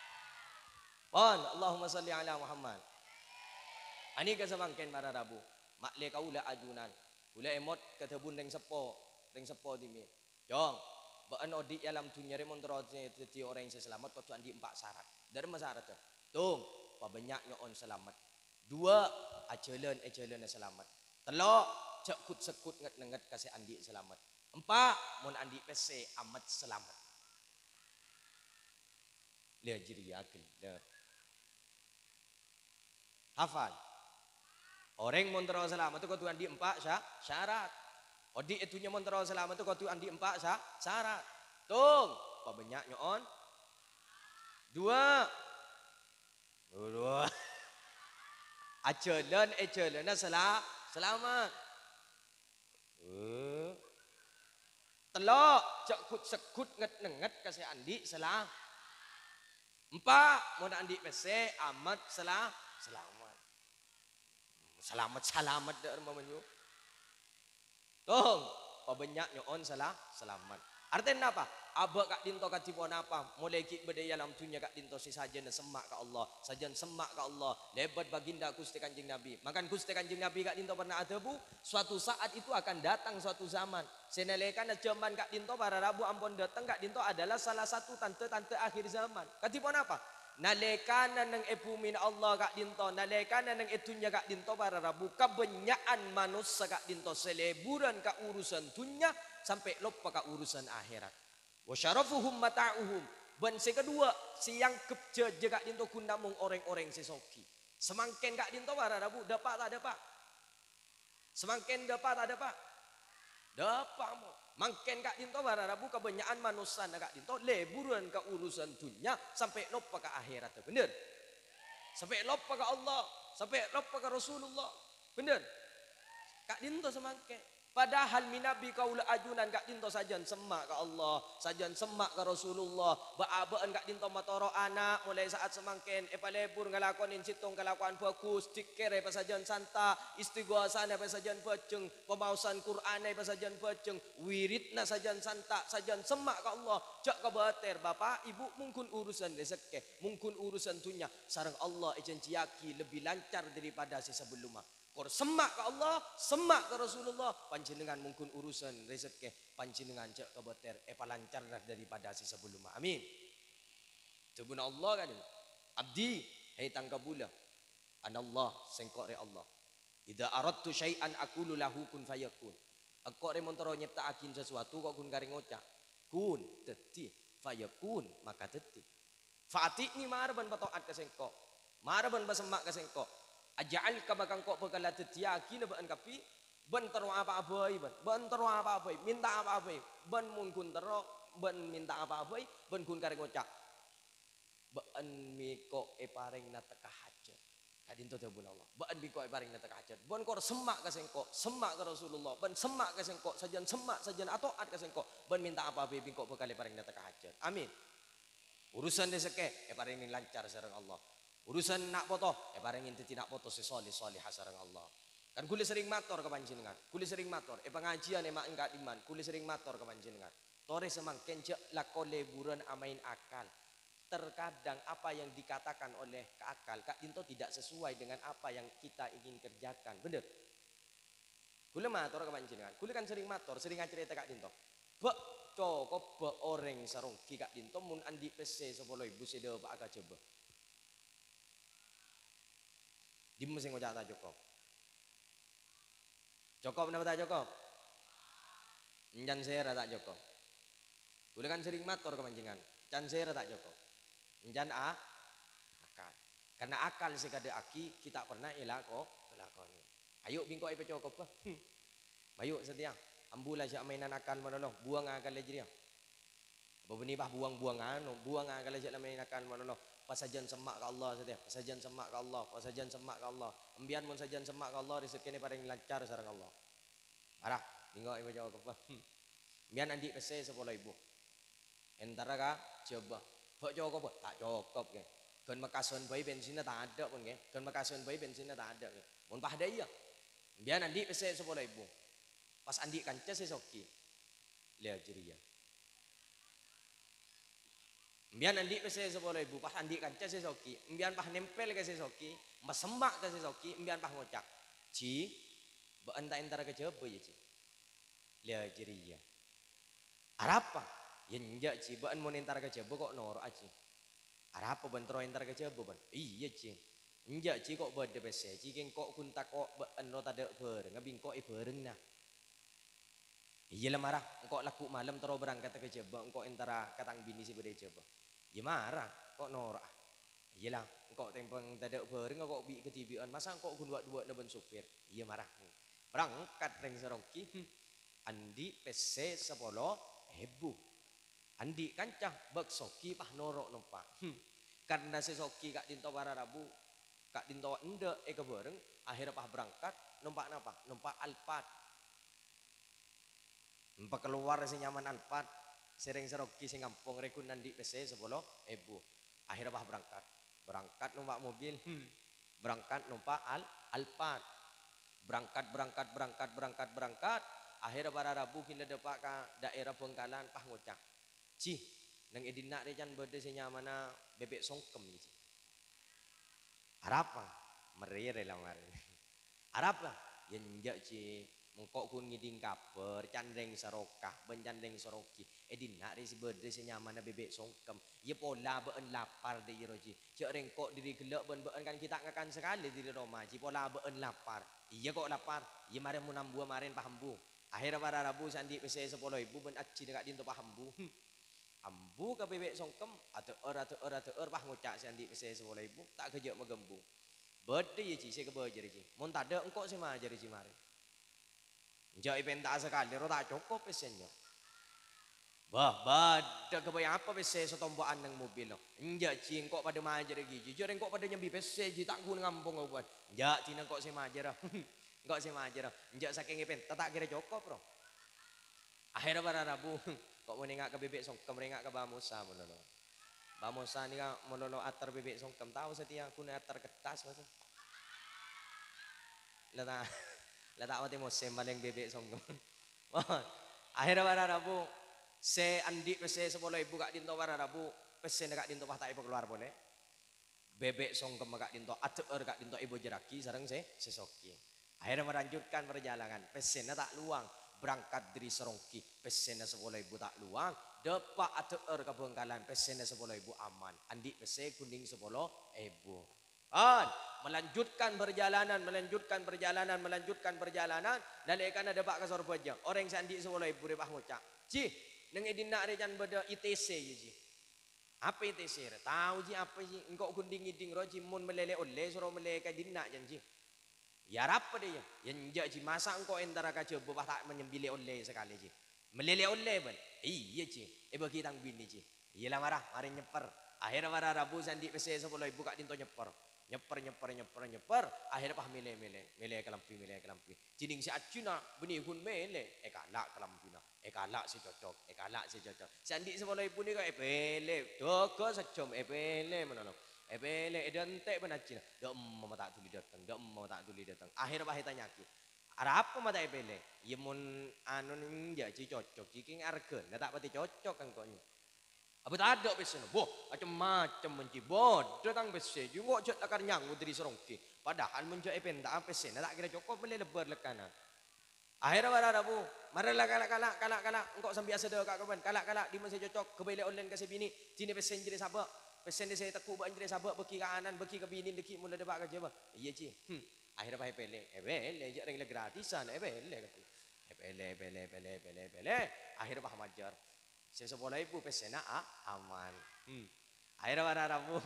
Pon, Allahumma sholli ala Muhammad. Anèka samangkèn para rabu, ma'lè kaulâ ajunan. Kaulâ èmot ka dhâbuna rèng seppo, rèng seppo dhibi'. Cong, bâ'ân odi' è alam dhunnya rè mon terro dhâddhi orèng sè salamet kodhu andi' empa' sarat. Dâ'ramma saradda? Tong, pabânnya' nyo'on salamet. Duwâ', ajhâlân è jhâlânna salamet. Tello', jhâ' ghut-segghut ngèt-nèngngèt ka sè andi' salamet. Empa', mon andi' pèssè, amèt salamet. Lha jârèya ghellâ'. Hafal. Orèng mon terro salamet kodhu andi' empa' sya-, syarat. Odi' è dhunnya mon terro salamet kodhu andi' empa' sya-, syarat. Tong, pabânnya' nyo'on. Duwâ'. Duwâ'. Ajhâlân è jhâlânna sala-, salamet. Eh. Tello', jhâ' ghut-segghut ngèt-nèngngèt ka sè andi' sala-, empa', mon andi' pèssè, amèt sala-, salamet. Salamet-salamet dâ' remma mènyo. Tong, pabânnya' nyo'on sala-, salamet. Artèna napa? Abâ' ka'dinto kadhi ponapa? Molaè ghi' bâdâ è alam dhunnya ka'dinto sè sajân semma' ka Allah, sajân semma' ka Allah, lèbât baginda Ghustè Kanjeng Nabi. Mangkana Ghustè Kanjeng Nabi ka'dinto pernah adhâbu, "Suatu saat itu akan datang suatu zaman." Sè nalèkana jhâman ka'dinto para rabu ampon dâteng ka'dinto adalah salah satu tandhâ-tandhâ akhir zaman. Kadhi ponapa? Nalèkana neng è bhumina Allah ka'dinto, nalèkana neng è dhunnya ka'dinto para rabu, kabânnya'an manossa ka'dinto sè lèbhuran ka urusan dhunnya sampè' loppa ka urusan akhèrat. "Wa syarafuhum mata'uhum." Bân sè kaduwâ', sè èangghep jhâjâ ka'dinto ghun namong orèng-orèng sè soghi. Samangkèn ka'dinto para rabu, dâpa' ta' dâpa'? Samangkèn dâpa' ta' dâpa'? Dâpa', mo. Mangkèn ka'dinto para rabu kabânnya'an manossana ka'dinto lèbhuran ka urusan dhunnya sampè' loppa ka akhèratta, bhender? Sampè' loppa ka Allah, sampè' loppa ka Rasulullah, bhender? Ka'dinto samangkèn. Padahal mènabi kaulâ ajunan ka'dinto sajân semma' ka Allah, sajân semma' ka Rasulullah, bâ'-abâ'ân ka'dinto matoro' ana' molaè sa'at samangkèn èpalèbur ngalakonè sèttong kalakowan bhâghus, dzikkèrra èpasajân santa', istighosana èpasajân bhâjheng, pamaosan Qur'anna èpasajân bhâjheng, wiridna sajân santa', sajân semma' ka Allah, jhâ' kabâtèr, Bapa', Ibu, mon ghun urusan rezekkè, mon ghun urusan dhunnya, sareng Allah èjhânjhiyaghi lebbi lancar daripada sè sabellumma. Kor semma' ka Allah, semma' ka Rasulullah, panjhennengngan mon ghun urusan rezekkè, panjhennengngan jhâ' kabâtèr èpalancarra daripada sè sabellumma. Amin. Dhâbuna Allah kan, "Abdi, he tang kabulâ, anallah, sèngko' rè Allah. Idza aradtu syai'an aqulu lahu kun fayakun." Engko' rè mon terro nyèpta'aghi sasuatu kok ghun karè ngoca', "Kun, dhâddhi, fayakun, maka dhâddhi." "Fa ati'ni, mara bân pato'at ka sèngko', mara bân pasemma' ka sèngko'. Aj'alka, maka engko' bhâkal adhâddhiyâghina bâ'ân kabbhi, bân terro apa'a bhâi, bân, bân terro apa'a bhâi, mènta apa'a bhâi, bân mon ghun terro, bân mènta apa'a bhâi, bân ghun karè ngoca', 'Bâ'ân mè' ko' èparèngana tekka hajhât.'" Ka'dinto dhâbuna Allah, "Bâ'ân mè' ko' èparèngana tekka hajhât. Bân kor semma' ka sèngko', semma' ka Rasulullah, bân semma' ka sèngko', sajân semma', sajân ato'at ka sèngko', bân mènta apa'a bhâi mè' ko' bhâkal èparèngana tekka hajhât." Amin. Urusan rezekkè èparèngè lancar sareng Allah. Urusan na' poto èparèngè dhâddhi na' poto sè soleh-soleha sareng Allah. Kan ghulâ serrèng mator ka panjhennengngan, ghulâ serrèng mator è pangajiân è ma-, è ka'dimman, ghulâ serrèng mator ka panjhennengngan. Torè samangkèn jhâ' lako lèbhuran amaèn akal. Terkadang apa yang dikatakan oleh akal ka'dinto tidak sesuai dengan apa yang kita ingin kerjakan. Bhender? Ghulâ mator ka panjhennengngan, ghulâ kan serrèng mator, serrèng acarèta ka'dinto. Bâ', cokobbhâ orèng saronggi ka'dinto mon andi' pèssè sapolo èbu sè èdâpa'a ka Jhâbâ. Dimma sè ngoca' ta' cokop? Cokop napa ta' cokop? Encan sèra ta' cokop. Ghulâ kan serrèng mator ka panjhennengngan, encan sèra ta' cokop? Encan a-, akal. Karena akal sè èkadhâ'aghi ghi' ta' pernah èlako-, èlakonè. Ayo bingko èpacokop, bâ. Mayu satèya. Ambu la jhâ' amaènan akal malolo, buwâng akalla jârèya. Apa bânnè, bâ, buwâng-buwâng anu, buwâng akalla jhâ' la maèn akal malolo. Pasajân semma' ka Allah satèya, pasajân semma' ka Allah, pasajân semma' ka Allah. Empèyan mon sajân semma' ka Allah, rezekkèna èparèng lancar sareng Allah. Mara, bingko èpacokop, bâ. Empèyan andi' pèssè sapolo èbu. Entara ka Jhâbâ. Bâ' cokop, bâ? Ta' cokop, kè. Ghân makasân bhâi bensinna tadâ', pon, kè. Ghân makasân bhâi bensinna tadâ', kè. Mon padâ iyâ. Empèyan andi' pèssè sapolo èbu. Pas andi' kanca sè soghi. Lè jârèya. Empèyan andi' pèssè sapolo èbu, pas andi' kanca sè soghi. Empèyan pas nèmpèl ka sè soghi, masemma' ka sè soghi, empèyan pas ngoca', "Ji, bâ'ân ta' entara ka Jhâbâ, yâ, Ji?" Lè jârèya. "Arapa?" "Yâ enjâ', Ji, bâ'ân mon entara ka Jhâbâ ko' noro'a, Ji." "Arapa bân terro entar ka Jhâbâ, bân?" "Iyâ, Ji." "Enjâ', Ji, ko' bâdâ pèssè, Ji, kèng ko' ghun tako' bâ'ân ro tadâ' bhârângnga, bi' engko' èbhârângnga." "Iyâ la mara, engko' lagghu' malem terro berangkat ka Jhâbâ, engko' entara ka tang binè sè bâdâ è Jhâbâ." "Iyâ mara, ko' noro'a." "Iyâ la, engko' tèmpèng tadâ' bhârângnga ko' bi' kadhibi'ân, masa engko' ghun wa'-duwa'na bân sopir." "Iyâ mara." Berangkat rèng Saronggi, hmm, andi' pèssè sapolo èbu. Andi' kanca bâk Sogi pas noro' nompa'. Hmm. Karna sè Sogi ka'dinto para rabu, ka'dinto endâ' èkabhâreng, akhèrra pas berangkat, nompa' napa? Nompa' Alphard. Empa' kalowar sè nyamana Alphard, sè rèng Saronggi sè ngampong rè ghun andi' pèssè sapolo èbu. Akhèrra pas berangkat. Berangkat nompa' mobil, hmm. Berangkat nompa' Al-, Alphard. Berangkat, berangkat, berangkat, berangkat, berangkat. Akhèrra para rabu ghi' la dâpa' ka daerah Bhângkalan, pas ngoca', "Ji, neng è dinna' rè can bâdâ sè nyamana Bebek Songkem, Ji." "Arapa?" "Marè rè la marè." "Arapa?" "Yâ enjâ', Ji. Mengko' ghun ngèdhing kabhâr, can rèng Saroka bân can rèng Saronggi. È dinna' rè sè bâdâ sè nyamana Bebek Songkem. Iyâ pola bâ'ân lapar dâ' iyâ ro, Ji. Jâ' rèng ko' dâri ghellâ' bân bâ'ân kan ghi' ta' ngakan sakalè dâri roma, Ji. Pola bâ'ân lapar." "Iyâ ko' lapar." "Iyâ marè mon ambuwâ marèn pas ambu." Akhèrra para rabu sè andi' pèssè sapolo èbu bân ajjhina ka'dinto pas ambu. Ambu ka Bebek Songkem, adhâ'âr, adhâ'âr, adhâ'âr, pas ngoca' sè andi' pèssè sapolo èbu, "Ta' ghâjâ' magembung. Bâdâ, yâ, Ji, sè kabâjârâ, Ji. Mon tadâ', engko' sè majârâ, Ji, marè." Enjâ' èpènta'a sakalè ro ta' cokop pèssèna. "Bâh, bâdâ ghâbây apa pèssè satompo'an neng mobil, lo?" "Enjâ', Ji, engko' padâ majârâ ghi', Ji. Jâ' rèng ko' padâ nyambi pèssè, Ji, ta' ghun ngampong, bân." "Enjâ', Ji, neng ko' sè majârâ." "Engko' sè majârâ." "Enjâ', sakèng èpènta ta' kèra cokop, ro." Akhèrra para rabu, ko' mon enga' ka Bebek Songkem, rè enga' ka Bâ Mosa malolo. Bâ Mosa nèka malolo attar Bebek Songkem, tao satèya ghun attar kertas, Mas. La ta', la ta' matè mosèm palèng Bebek Songkem. Akhèrra para rabu, sè andi' pèssè sapolo èbu ka'dinto para rabu, pèssèna ka'dinto pas ta' èpakalowar polè. Bebek Songkem ka'dinto, adhâ'âr ka'dinto èbâjârraghi sareng sè, sè Sogi. Akhèrra melanjutkan perjalanan, pèssèna ta' lowang, berangkat dâri Saronggi, pèssèna sapolo èbu ta' lowang, dâpa' adhâ'âr ka Bhângkalan, pèssèna sapolo èbu aman, andi' pèssè ghun sapolo èbu. Kan, melanjutkan perjalanan, melanjutkan perjalanan, melanjutkan perjalanan, nalèkana dâpa' ka Sorbhâjâ, orèng sè andi' sapolo èbu rè pas ngoca', "Ji, neng è dinna' rè can bâdâ I T C, yâ, Ji." "Apa I T C rè?" "Tao, Ji, apa, Ji?" "Engko' ghun dhing-ngèdhing ro, Ji, mon mellè lè-ollè, soro mellè ka dinna', can, Ji." "Yâ, arapa dâ' iyâ?" "Yâ, enjâ', Ji, masa' engko' entara ka Jhâbâ pas ta' manyambi lè-ollè sakalè, Ji?" "Mellè lè-ollè, bân?" "Iyâ, Ji, èbâgi tang binè, Ji." "Iyâ la, mara, marè nyèpper." Akhèrra para rabu sè andi' pèssè sapolo èbu ka'dinto nyèpper. Nyèpper, nyèpper, nyèpper, nyèpper. Akhèrra pas mellè, mellè. Mellè kalambhi, mellè kalambhi. Dhinèng sè ajjhina bânnè ghun mellè, èkala' kalambhina, èkala' sè cocok, èkala' sè cocok. Sè andi' sapolo èbu nèka èpèlè, dhâghâ sajjhâm èpèlè malolo. Èpèlè, èdântè' bân ajjhina. Dâ' emma ma' ta' dhuli dâteng, dâ' emma ma' ta' dhuli dâteng. Akhèrra pas ètanya'aghi, "Arapa ma' ta' èpèlè?" "Yâ mon anu, enjâ', Ji, cocok, Ji, kèng arghâna ta' patè cocok ka engko', Ji." "Apa tadâ' pèssèna?" "Wah, macem-macem, Ji. Bâdâ tang pèssè, Ji. Engko' jâ' lakar nyango dâri Saronggi. Padahal mon jâ' èpènta'a pèssèna ta' kèra cokop mellè lebbâr lekkana." Akhèrra para rabu, "Mara la, kala', kala', kala', kala'. Engko' sambi asadhâka ka bân. Kala', kala', dimma sè cocok? Ghâbây lè-ollèna ka sè binè'. Dinah pèssèna jârèya sabâ'. Pèssèna sè tegghu' bâ'na jârèya sabâ', bâghi ka ana'na, bâghi ka binèna, dâgghi' mon la dâpa' ka Jhâbâ." "Iyâ, Ji." Hmm. Akhèrra pas èpèlè. Èpèlè, jâ' rèng la gratisan, èpèlè. Èpèlè, èpèlè, èpèlè, èpèlè, èpèlè. Akhèrra pas majâr. Sè sapolo èbu pèssèna a-, aman. Hmm. Akhèrra para rabu,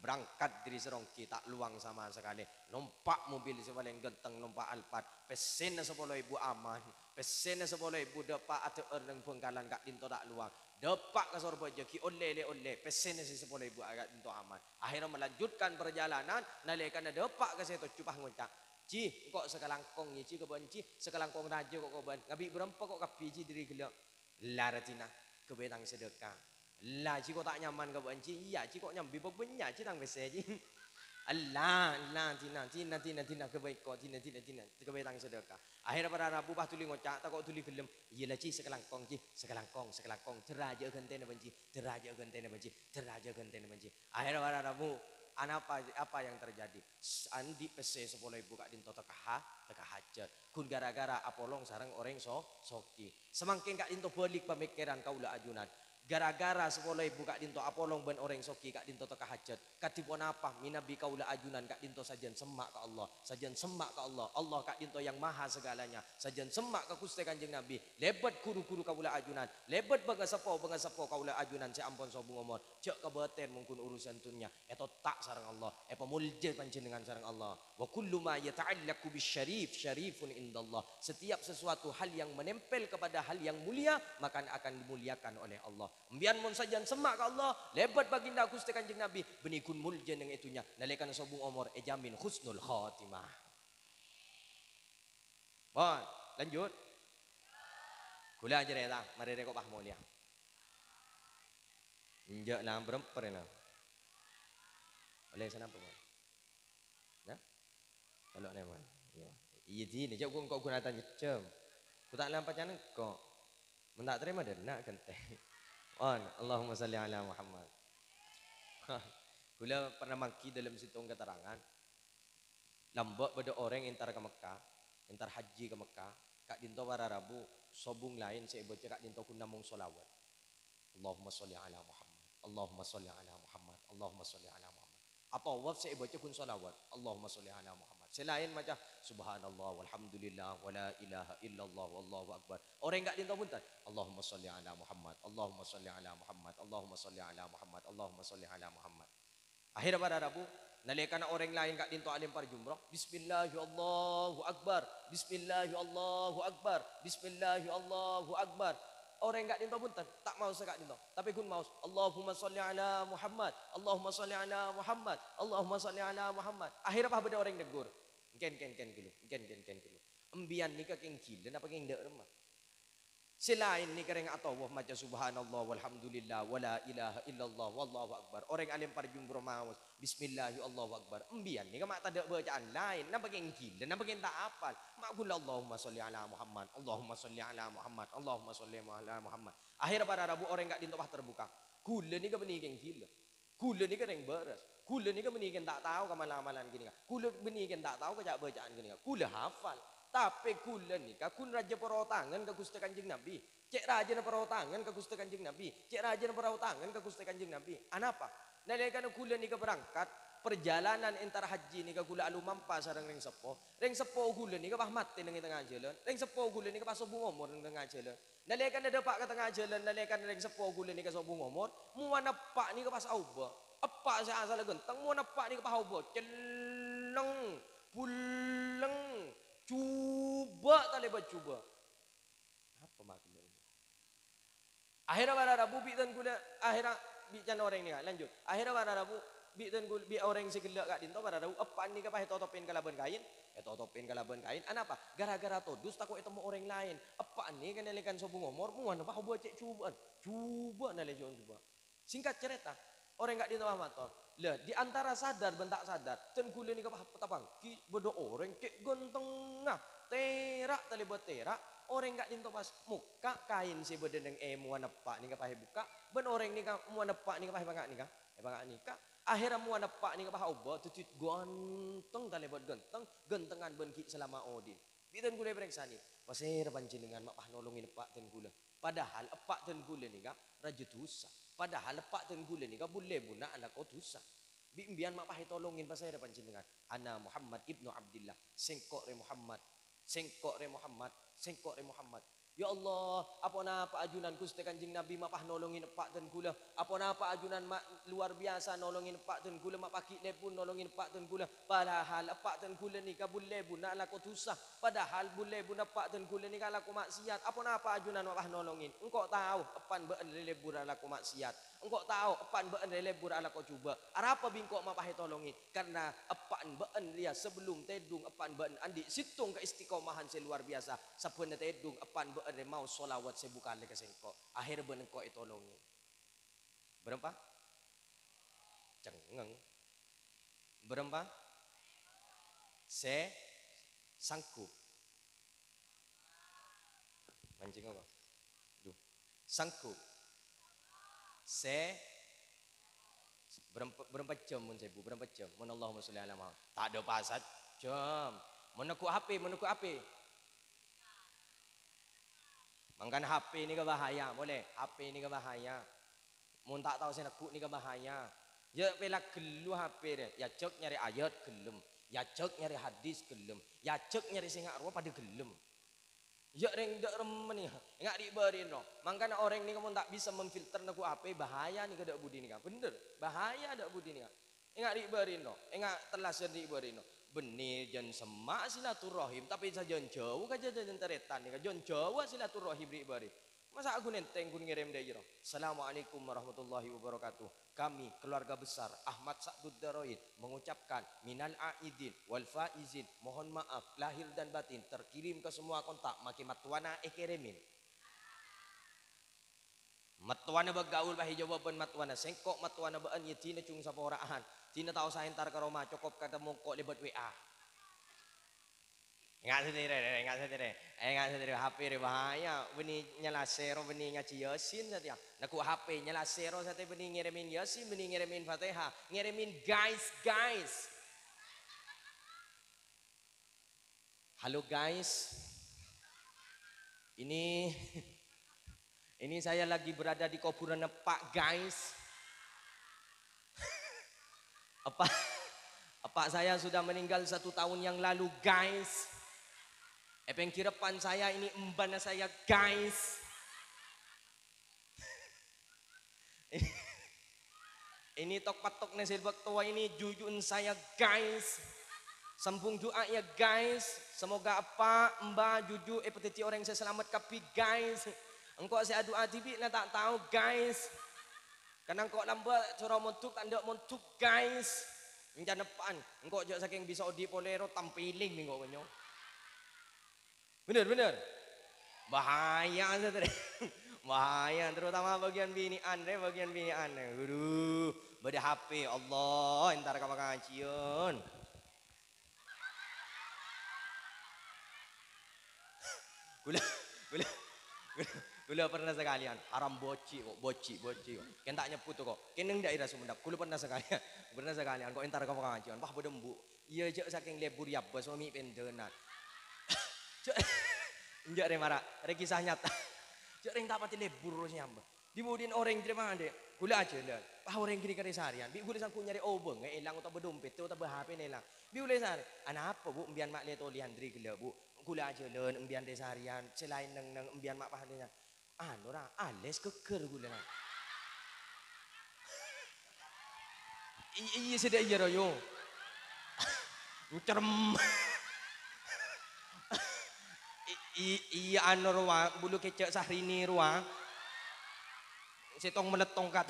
berangkat dâri Saronggi, ta' lowang sama sakalè. Nompa' mobil sè palèng ghânteng, nompa' Alphard. Pèssèna sapolo èbu aman. Pèssèna sapolo èbu dâpa' adhâ'âr neng Bhângkalan ka'dinto ta' lowang. Dâpa' ka Sorbhâjâ ghi' ollè lè-ollè. Pèssèna sè sapolo èbu ka'dinto aman. Akhèrra melanjutkan perjalanan, nalèkana dâpa' ka Sètoju pas ngoca', "Ji, engko' sakalangkong, yâ, Ji, ka bân, Ji. Sakalangkong rajâ ko' ka bân. Ngabi' bârâmpa ko' kabbhi, Ji, dâri ghellâ'?" "Ella, ra, Dina, ghâbây tang sadhâka." "Ella, Ji, ko' ta' nyaman ka bâ'na, Ji." "Iyâ, Ji, ko' nyambi, bâ-, bânnya', Ji, tang pèssè, Ji." "Ella, ella, Dina, Dina, Dina, Dina, ghâbây ko', Dina, Dina, Dina, ghâbây tang sadhâka." Akhèrra para rabu pas dhuli ngoca', tako' dhuli ghellem. "Iyâ la, Ji, sakalangkong, Ji, sakalangkong, sakalangkong. Dârâjâ ghântèna, bân, Ji, dârâjâ ghântèna, bân, Ji, dârâjâ ghântèna, bân, Ji." Akhèrra para rabu, anapa, apa yang terjadi? S-, andi' pèssè sapolo èbu ka'dinto tèka ha-, tèka hajât. Ghun ghârâ-ghârâ apolong sareng orèng so-, sogi. Samangkèn ka'dinto bâlik pamèkkèran kaulâ ajunan. Gara-gara sapolo èbu ka'dinto apolong bân orèng soghi ka'dinto tekka hajhât. Kadhi ponapa mènabi kaulâ ajunan ka'dinto sajân semma' ka Allah, sajân semma' ka Allah, Allah ka'dinto yang maha segalanya, sajân semma' ka Ghustè Kanjeng Nabi, lèbât ru-ghuru kaulâ ajunan, lèbât bângaseppo-bângaseppo kaulâ ajunan sè ampon sobung omor, jhâ' kabâtèr mon ghun urusan dhunnya, ètotta' sareng Allah, èpamoljâ panjhennengngan sareng Allah. "Wa kullu ma yata'allaqu bisyarif, syarifun indallah." Setiap sesuatu hal yang menempel kepada hal yang mulia, maka akan dimuliakan oleh Allah. Embiyan mon sajân semma' ka Allah, lèbât baginda Ghustè Kanjeng Nabi, bânnè ghun moljâ neng è dhunnya, nalèkana sobung omor èjamin husnul khatimah. Pon, lanjut. Ghulâ carèta, marè rèko' pas molja. Enjâ' lambrem parèna. Oleh sanapa, Pon? Nah? Kalau neman. Iya. Iya, dina, jhâ' ghu engko' ghun atanya jhâm. Ghu ta' lampacana engko'. Mon ta' tarèma dâ' enna' ghântèng. On, Allahumma shalli ala Muhammad. Ghulâ pernah mangghi dalam settong keterangan. Lambâ' bâdâ orèng entar ka Mekkah, entar hajji ka Mekkah, ka'dinto para rabu, sobung laèn sè èbâca ka'dinto ghun namong sholawat. Allahumma sholli ala Muhammad, Allahumma sholli ala Muhammad, Allahumma sholli ala Muhammad. Atawaf sè èbâca ghun sholawat. Allahumma sholli ala Muhammad. Sè laèn maca, "Subhanallah, walhamdulillah, wa la ilaha illallah, wallahu akbar." Orèng ka'dinto bhunten, "Allahumma sholli ala Muhammad, Allahumma sholli ala Muhammad, Allahumma sholli ala Muhammad, Allahumma sholli ala Muhammad." Akhèrra para rabu, nalèkana orèng laèn ka'dinto alèmpar jumroh, "Bismillahi Allahu Akbar, Bismillahi Allahu Akbar, Bismillahi Allahu Akbar." Orèng ka'dinto bhunten, ta' maosa ka'dinto, tapè ghun maos, "Allahumma sholli ala Muhammad, Allahumma sholli ala Muhammad, Allahumma sholli ala Muhammad." Akhèrra pas bâdâ orèng neggur, "Kèng, kèng, kèng, ghâllu, kèng, kèng, kèng, ghâllu. Embiyan nèka kèng ghilâ napa kèng dâ' remma?" Sè laèn nèka rèng atawaf maca subhanallah walhamdulillah wa la ilaha illallah wallahu akbar. Orèng alèmpar jumroh maos, "Bismillahi Allahu akbar." Embiyan nèka ma' tadâ' bâcaan laèn, napa kèng ghilâ, napa kèng ta' apal. Ma' ghun la Allahumma sholli ala Muhammad, Allahumma sholli ala Muhammad, Allahumma sholli ala Muhammad. Akhèrra para rabu orèng ka'dinto pas terbuka. Ghulâ nèka bânnè kèng ghilâ. Ghulâ nèka rèng bârâs. Ghulâ nèka bânnè kèng ta' tao ka mal-amalan ghânèka. Ghulâ bânnè kèng ta' tao ka ca'-bâcaan ghânèka. Ghulâ hafal. Tapè ghulâ nèka ghun rajâ parotangan ka Ghustè Kanjeng Nabi. Cè' rajâna parotangan ka Ghustè Kanjeng Nabi. Cè' rajâna parotangan ka Ghustè Kanjeng Nabi. Anapa? Nalèkana ghulâ nèka berangkat, perjalanan entar hajji nèka ghulâ alomampa sareng rèng seppo. Rèng seppo ghulâ nèka pas matè neng è tengnga jhâlân. Rèng seppo ghulâ nèka pas sobung omor neng tengnga jhâlân. Nalèkana dâpa' ka tengnga jhâlân, nalèkana rèng seppo ghulâ nèka sobung omor, mowana eppa' nèka pas aobâ. Eppa' sè asalla ghânteng, mowana eppa' nèka pas aobâ. Celleng, bulleng, jhubâ' talèbât jhubâ'. Apa maksudnya ini? Akhèrra para rabu bi' dân ghulâ, akhèrra bi' can orèng nèka, lanjut. Akhèrra para rabu bi' dân ghul-, bi' orèng sè ghellâ' ka'dinto para rabu, eppa'na nèka pas ètotopè kalabân kaèn, ètotopè kalabân kaèn. Anapa? Gara-gara todus tako' ètemmo orèng laèn. Eppa'na nèka nalèkana sobung omor, mowana pas aobâ cè' jhubâ'ân. Jhubâ' nalè jhubâ'. Singkat cerita, orèng ka'dinto pas mator. Lah, di antara sadar bân ta' sadar, dân ghulâ nèka pas tapangghi, bâdâ orèng cè' ghântengnga, tèra' talèbât tèra', orèng ka'dinto pas mokka' kaèn sè bâdâ neng è mowana eppa' nèka pas èbukka', bân orèng nèka mowana eppa' nèka pas èpanga' nèka, èpanga' nèka. Akhèrra mowana eppa' nèka pas aobâ dhâddhi ghânteng talèbât ghânteng, ghântengngan bân ghi' salama odi'. Bi' dân ghulâ èparèksanè, "Pasèra panjhennengngan ma' pas nolongè eppa' dân ghulâ?" Padahal eppa' dân ghulâ nèka rajâ dhusa. Padahal eppa' dân ghulâ nèka bun-lèbunna alako dhusa. Bi' embiyân ma' pas ètolongè pasèra panjhennengngan? "Ana Muhammad ibnu Abdillah." Sèngko' rè Muhammad. Sèngko' rè Muhammad. Sèngko' rè Muhammad. Ya Allah, aponapa ajunan Ghustè Kanjeng Nabi ma' pas nolongè eppa' dân ghulâ? Aponapa ajunan ma' luar biasa nolongè eppa' dân ghulâ, ma' pas ghi' lèbun nolongè eppa' dân ghulâ? Padahal eppa' dân ghulâ nèka bun-lèbunna alako dhusa. Padahal bun-lèbunna eppa' dân ghulâ nèka alako ma'siyat. Aponapa ajunan ma' pas nolongè? Engko' tao, eppa'na bâ'na rè lèbur alako ma'siyat. Engko' tao, eppa'na bâ'na rè lèbur alako jhubâ'. Arapa bi' engko' ma' pas ètolongè? Karna eppa'na bâ'na rèya sabellum tèdung, eppa'na bâ'na andi' sèttong kaistiqomahan sè luar biasa. Sabbhânna tèdung, eppa'na bâ'na rè maos sholawat sèbu kalè ka sèngko'. Akhèrra bân engko' ètolongè. Bârâmpa? Cengngeng. Bârâmpa? Sè sanggup. Mancèng apa? Duh. Sanggup. Sè bârâmpa, bârâmpa jhâm mon sèbu, bârâmpa jhâm? Mon Allahumma sholli ala Muhammad. Tadâ' pas sajhâm. Mon neggu' H P, mon neggu' H P. Mangkana H P nèka bahaya, molè. H P nèka bahaya. Mon ta' tao sè neggu' nèka bahaya. Ya' pèlak ghellu H P rè, èajhâk nyarè ayat ghellem, èajhâk nyarè hadis ghellem, èajhâk nyarè sènga' rowa padâ ghellem. Ya' rèng dâ' remma nèka, enga' ri'-bâri'na. Mangkana orèng nèka mon ta' bisa memfilter neggu' H P, bahaya nèka dâ' budi nèka. Bhender, bahaya dâ' budi nèka. Enga' ri'-bâri'na, enga' tellasan ri'-bâri'na. Bânnè jân semma' silaturrahim, tapè sajân jâu ka jâjâjân tarètan nèka, jân jâu silaturrahim ri'-bâri'. Masa' ghun èntèng ghun ngèrèm dâ' iyâ rowa. "Assalamualaikum warahmatullahi wabarakatuh. Kami, keluarga besar Ahmad Sa'dud Daroin, mengucapkan minal aidin wal faizin, mohon maaf lahir dan batin, terkirim ke semua kontak, makè mattowana èkèrèmè." Mattowana bâ' gaul, bâ' è jâwâbhân mattowana. "Sèngko' mattowana bâ'ân, yâ dina jung sapora'an. Dina tao saèntar ka roma, cokop katèmmo engko' lèbât W A." Enga' satèya rè, enga' satèya rè, enga' satèya rè, H P rè bahaya. Bânnè nyala sèro, bânnè ngajhi Yasin satèya. Neggu' H P nyala sèro satèya, bânnè ngèrèmè Yasin, bânnè ngèrèmè Fatihah, ngèrèmè guys, guys. Halo guys. Ini, ini saya lagi berada di kuburan Epak, guys. Epak, epak saya sudah meninggal satu tahun yang lalu, guys. È pèngghir eppan saya ini embana saya, guys. Ini tok-pattokna sè bâktowa ini juju'en saya, guys. Sambung doa ya, guys. Semoga epa', emba', juju' èpadhâddhi orèng sè salamet kabbhi, guys. Engko' sè adu'a dhibi' la ta' tao, guys. Karna engko' lambâ' soro mondhuk ta' endâ' mondhuk, guys. Èncan eppa'an. Engko' jâ' sakèng bisa odi' polè ro, tampiling engko' kènyo. Bener, bener. Bahaya, satèya. Bahaya, terutama bâgiyân binè'an, rè, bâgiyân binè'an, rè. Waduh, bâdâ H P, Allah, èntar ka pangajiyân. Kaulâ, kaulâ, kaulâ, kaulâ pernah sakalèyan, haram bocci' kok, bocci', bocci' kok. Kèng ta' nyebbhut kok, kènèng daerah Sumedep, kaulâ pernah sakalèyan, pernah sakalèyan kok èntar ka pangajiyân, wah, bâdâ embu'. Iyâ, jâ' sakèng lebur yâ, bâs, mè' pèndhânan. Jâ', enjâ' rè mara, rè kisah nyata. Jâ' rèng ta' patè lebur sè nyambâ. Dhi-budhina orèng jârèya mandhâ', "Kaulâ ajhâlân." Wah, orèng ghânèka rè sarèyan. Bi' kaulâ sangghu nyarè obângnga èlang otabâ dompètta otabâ H P-na èlang. Bi' kaulâ sarè, "Anapa, Bu', embiyân ma' lè tolèyan dhâri ghellâ', Bu'?" "Kaulâ ajhâlân, embiyân rè sarèyan, sè laèn neng-neng, embiyân ma' pahalèna." Anu, ra, alès ghâggâr ghulâ, ra. I-, iyâ, sè dâ' iyâ, royo. Cerem. I-, i-, iyâ, anu, rowa, bulu kècè' Sahrini, rowa. Sèttong mèlèttong kat.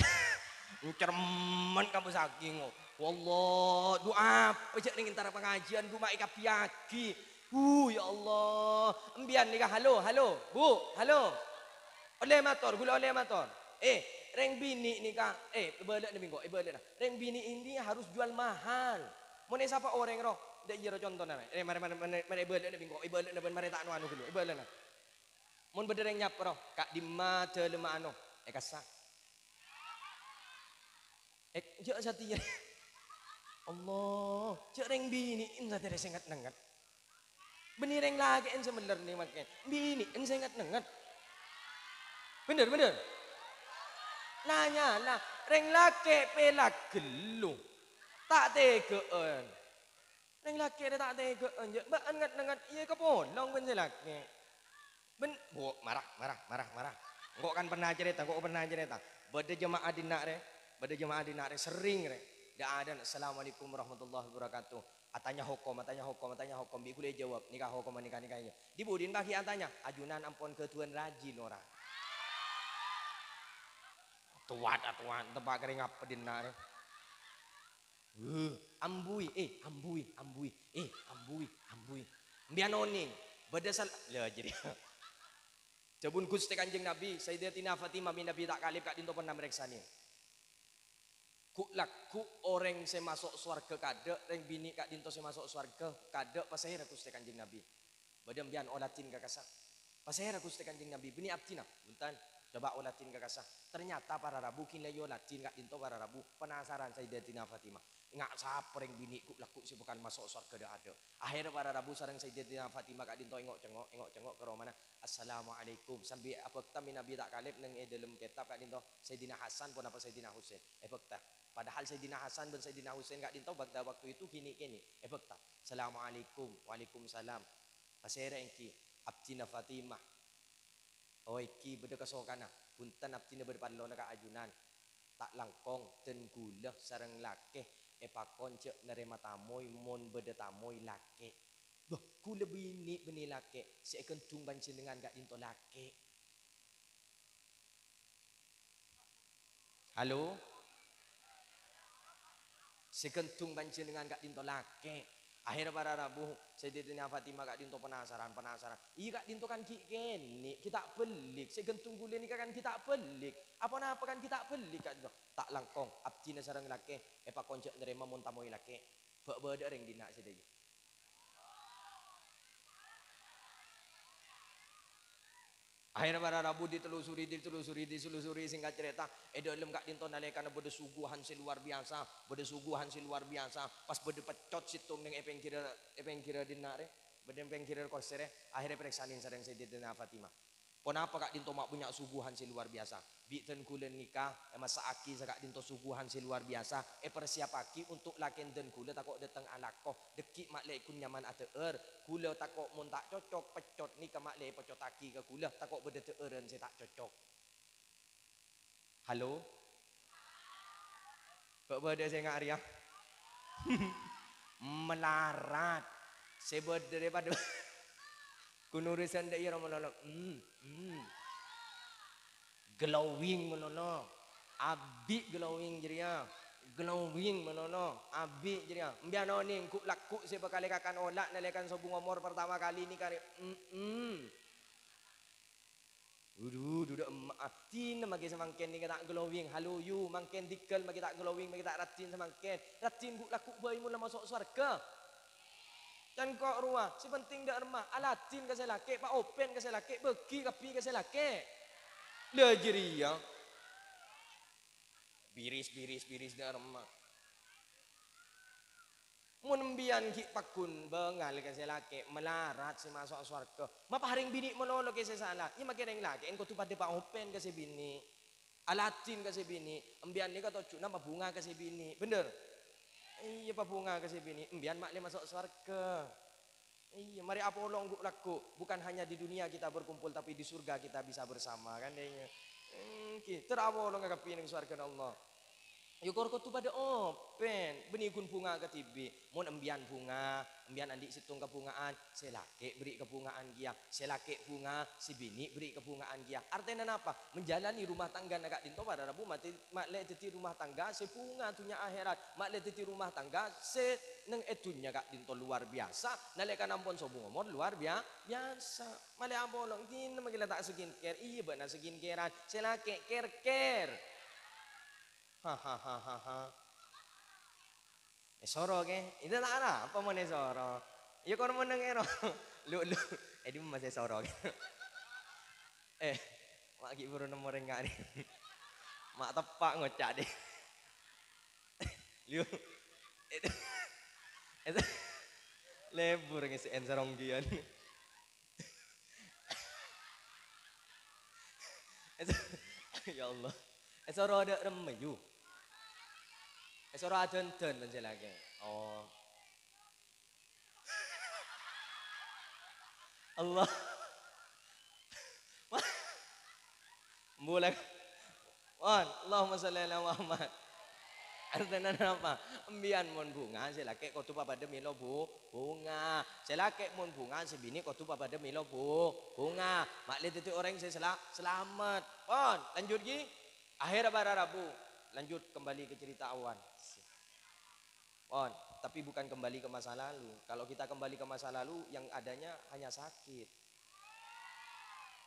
Ceremen kabbhi saging, oh. Wallah, du'a apa jâ' neng èntara pangajiyân, du'a èkabbhiyâghi. Huh, ya Allah. Embiyân nèka, halo, halo, Bu, halo. Ollè mator, ghulâ ollè mator. Eh, rèng binè' nèka, eh, èbâlâ'na bi' engko', èbâlâ'na. Rèng binè' ini harus jual mahal. Mon èsapa orèng, ro, dâ' iyâ, ro, contona, rè. Eh, marè, marè, marè, marè èbâlâ'na bi' engko', èbâlâ'na bân marè ta' no anu ghulâ, èbâlâ'na. Mon bâdâ rèng nyapa, ro, ka'dimma dâlemma anu, è kassa'. Eh, jâ' satèya. Allah, jâ' rèng binè'en satèya sè nget-nengnget. Bânnè rèng lakè'en sè mellèr nè makè. Binè'en sè nget-nengnget. Bhender, bhender. La nyala, rèng lakè' pèlak ghâllu. Ta' tèghâ'ân. Rèng lakè' rè ta' tèghâ'ân, jâ'. Bâ'ân nget-nengnget, iyâ kapolong bân sè lakè'. Bân, Bu, mara, mara, mara, mara. Engko' kan pernah carèta, engko' pernah carèta. Bâdâ jemaah dinna' rè, bâdâ jemaah dinna' rè, serrèng rè. Dâ'-adâ'ân, "Assalamualaikum warahmatullahi wabarakatuh." Atanya hokom, atanya hokom, atanya hokom. Bi' ghulâ èjâwâb, "Nèka hokomma nèka, nèka, nèka." Dhi-budhina paghi' atanya, "Ajunan ampon ghâdhuwân rajin ora?" Towat, atowat, teppa' karè ngapa dinna' rè. Huh, ambuy, eh, ambuy, ambuy, eh, ambuy, ambuy. Embiyân onèng, bâdâ sal-, la, jârèya. Dhâbuna Ghustè Kanjeng Nabi, Sayyidatina Fatimah binti Abi Thalib ka'dinto pernah marèksanè. Ghu'-lagghu' orèng sè maso' sowarghâ kaadâ', rèng binè' ka'dinto sè maso' sowarghâ kaadâ', pasèra Ghustè Kanjeng Nabi. Bâdâ embiyân oladhin ka kassa'. Pasèra Ghustè Kanjeng Nabi, bânnè abdhina. Bhunten, coba oladhin ka kassa'. Ternyata para rabu ghi' la èoladhin ka'dinto para rabu. Penasaran Sayyidatina Fatimah. Nga' sapa rèng binè' ghu'-lagghu' sè bhâkal maso' sowarghâ dâ'-adâ'. Akhèrra para rabu sareng Sayyidatina Fatimah ka'dinto èngo'-cengngo', èngo'-cengngo' ka romana. "Assalamualaikum." Sambi abhâkta mènabi ta' kalèp neng è dâlem kètab ka'dinto Sayyidina Hasan ponapa Sayyidina Husain. Èbhâkta. Padahal Sayyidina Hasan bân Sayyidina Husain ka'dinto bhâkta waktu itu ghi' nè'-kènè'. Èbhâkta. "Assalamualaikum." "Waalaikumsalam." "Pasèra ènggi?" "Abdhina Fatimah." "Oh, ènggi bâdâ kasokanna." "Bhunten, abdhina bâdâ parlona ka ajunan." "Ta' langkong dân ghulâ sareng lakè' èpakon jhâ' narèma tamoy mon bâdâ tamoy lakè'." "Bâh, ghulâ binè' bânnè lakè', sè èghândhung panjhennengngan ka'dinto lakè'." "Halo? Sè ghândhung panjhennengngan ka'dinto lakè'." Akhèrra para rabu, Sayyidatina Fatimah ka'dinto penasaran, penasaran. "Iyâ, ka'dinto kan ghi' kènè', ghi' ta' bâlik. Sè ghândhung ghulâ nèka kan ghi' ta' bâlik. Aponapa kan ghi' ta' bâlik ka'dinto?" "Ta' langkong, abdhina sareng lakè' èpakon jhâ' narèma mon tamoy lakè'." Bâ' bâdâ rèng dinna' sè dhâjâ. Akhèrra para rabu ditelusuri, ditelusuri, ditelusuri, singkat cerita, è dâlem ka'dinto nalèkana bâdâ suguhan sè luar biasa, bâdâ suguhan sè luar biasa, pas bâdâ peccot sèttong neng è pèngghirra, è pèngghirra dinna' rè, bâdâ è pèngghirra korsè rè, akhèrra èparèksanè sareng Sayyidatina Fatimah. Ponapa ka'dinto ma' bânnya' suguhan sè luar biasa? Bi' dân ghulâ nèka èmassa'aghi saka'dinto suguhan sè luar biasa, èparsiapaghi untuk lakèn dân ghulâ tako' dâteng alako, dhâggi' ma' lè ghun nyaman adhâ'âr, ghulâ tako' mon ta' cocok, peccot nèka ma' lè èpeccotaghi ka ghulâ, tako' bâdâ dhâ'ârân sè ta' cocok. Halo? Bâ' bâdâ sè nga' rèya? Malarat. Sè bâdâ rè padâ. Ghun urusan dâ' iyâ ro malolo. Hmm, hmm. Glowing malolo. Abi' glowing jârèya. Glowing malolo. Abi' jârèya. Embiyân onèng ghu'-lagghu' sè bhâkal èkakan ola' nalèkana sobung omor partama kalè nèka rè. Hmm, hmm. Waduh, dudu emma'a. Dina maghi samangkèn nèka ta' glowing, haloyu, mangkèn dhigghâl maghi ta' glowing, maghi ta' raddhin samangkèn. Raddhin ghu'-lagghu' bhâi mon la maso' sowarghâ. Can ko' rowa, sè penting dâ' remma, aladdhin ka sè lakè', paopèn ka sè lakè', bâghi kabbhi ka sè lakè'. Lha jârèya. Biris, biris, biris dâ' remma. Mon embiyân ghi' pagghun bângal ka sè lakè', malarat sè maso' sowarghâ, maparèng binè' malolo kè sè sala, iyâ makè rèng lakè' kodhu padâ paopèn ka sè binè'. Aladdhin ka sè binè', embiyân nèka tojjhuna pabhunga ka sè binè', bhender? Iyâ, pabhunga ka sè binè', embiyân ma' lè maso' sowarghâ. Iyâ, marè apolong ghu'-lagghu', bukan hanya di dunia kita berkumpul, tapi di surga kita bisa bersama, kan, iyâ. Èngghi, ter apolong kabbhi neng sowarghâna Allah. Iyâ, kor kodhu padâ opèn, bânnè ghun bhunga kadhibi'. Mon embiyân bhunga, embiyân andi' sèttong kabhunga'an, sè lakè' bherri' kabhunga'an kèya, sè lakè' bhunga, sè binè' bherri' kabhunga'an kèya. Artèna napa? Menjalani rumah tanggana ka'dinto para rabu mati, ma' lè dhâddhi rumah tangga sè bhunga dhunnya akhèrat, ma' lè dhâddhi rumah tangga sè neng è dhunnya ka'dinto luar biasa, nalèkana ampon sobung omor luar bia-, biasa. Malè apolong, dina maghi la ta' skincare, iyâ bâ'na skincarean, sè lakè' care-care. Hahaha. Èsoro, kè? Itu ta' arapa mon èsoro. Iyâ, kor mon neng èro. Lu, lu. Eh, dimma sè èsoro, kè? Eh, ma' ghi' buru nemmo rèng ka'dinto. Ma' teppa' ngoca', dhi. Lu. Itu. Itu. Lebur ngèsè'èn sarongghiyân. Ya Allah. Èsoro adâ' remma, yu. Èsoro adhândhân, bân sè lakè'. Oh. Allah. Bulâ. Wan, Allahumma shalli ala Muhammad. Artèna napa? Embiyân mon bhunga, sè lakè' kodhu papadâ mèlo bu-, bhunga. Sè lakè' mon bhunga, sè binè' kodhu papadâ mèlo bu-, bhunga. Ma' lè dhâddhi orèng sè sela-, salamet. Pon, lanjut ghi. Akhèr para rabu. Lanjut kembali ke cerita awan. Pon, tapi bukan kembali ke masa lalu. Kalau kita kembali ke masa lalu, yang adanya hanya sakit.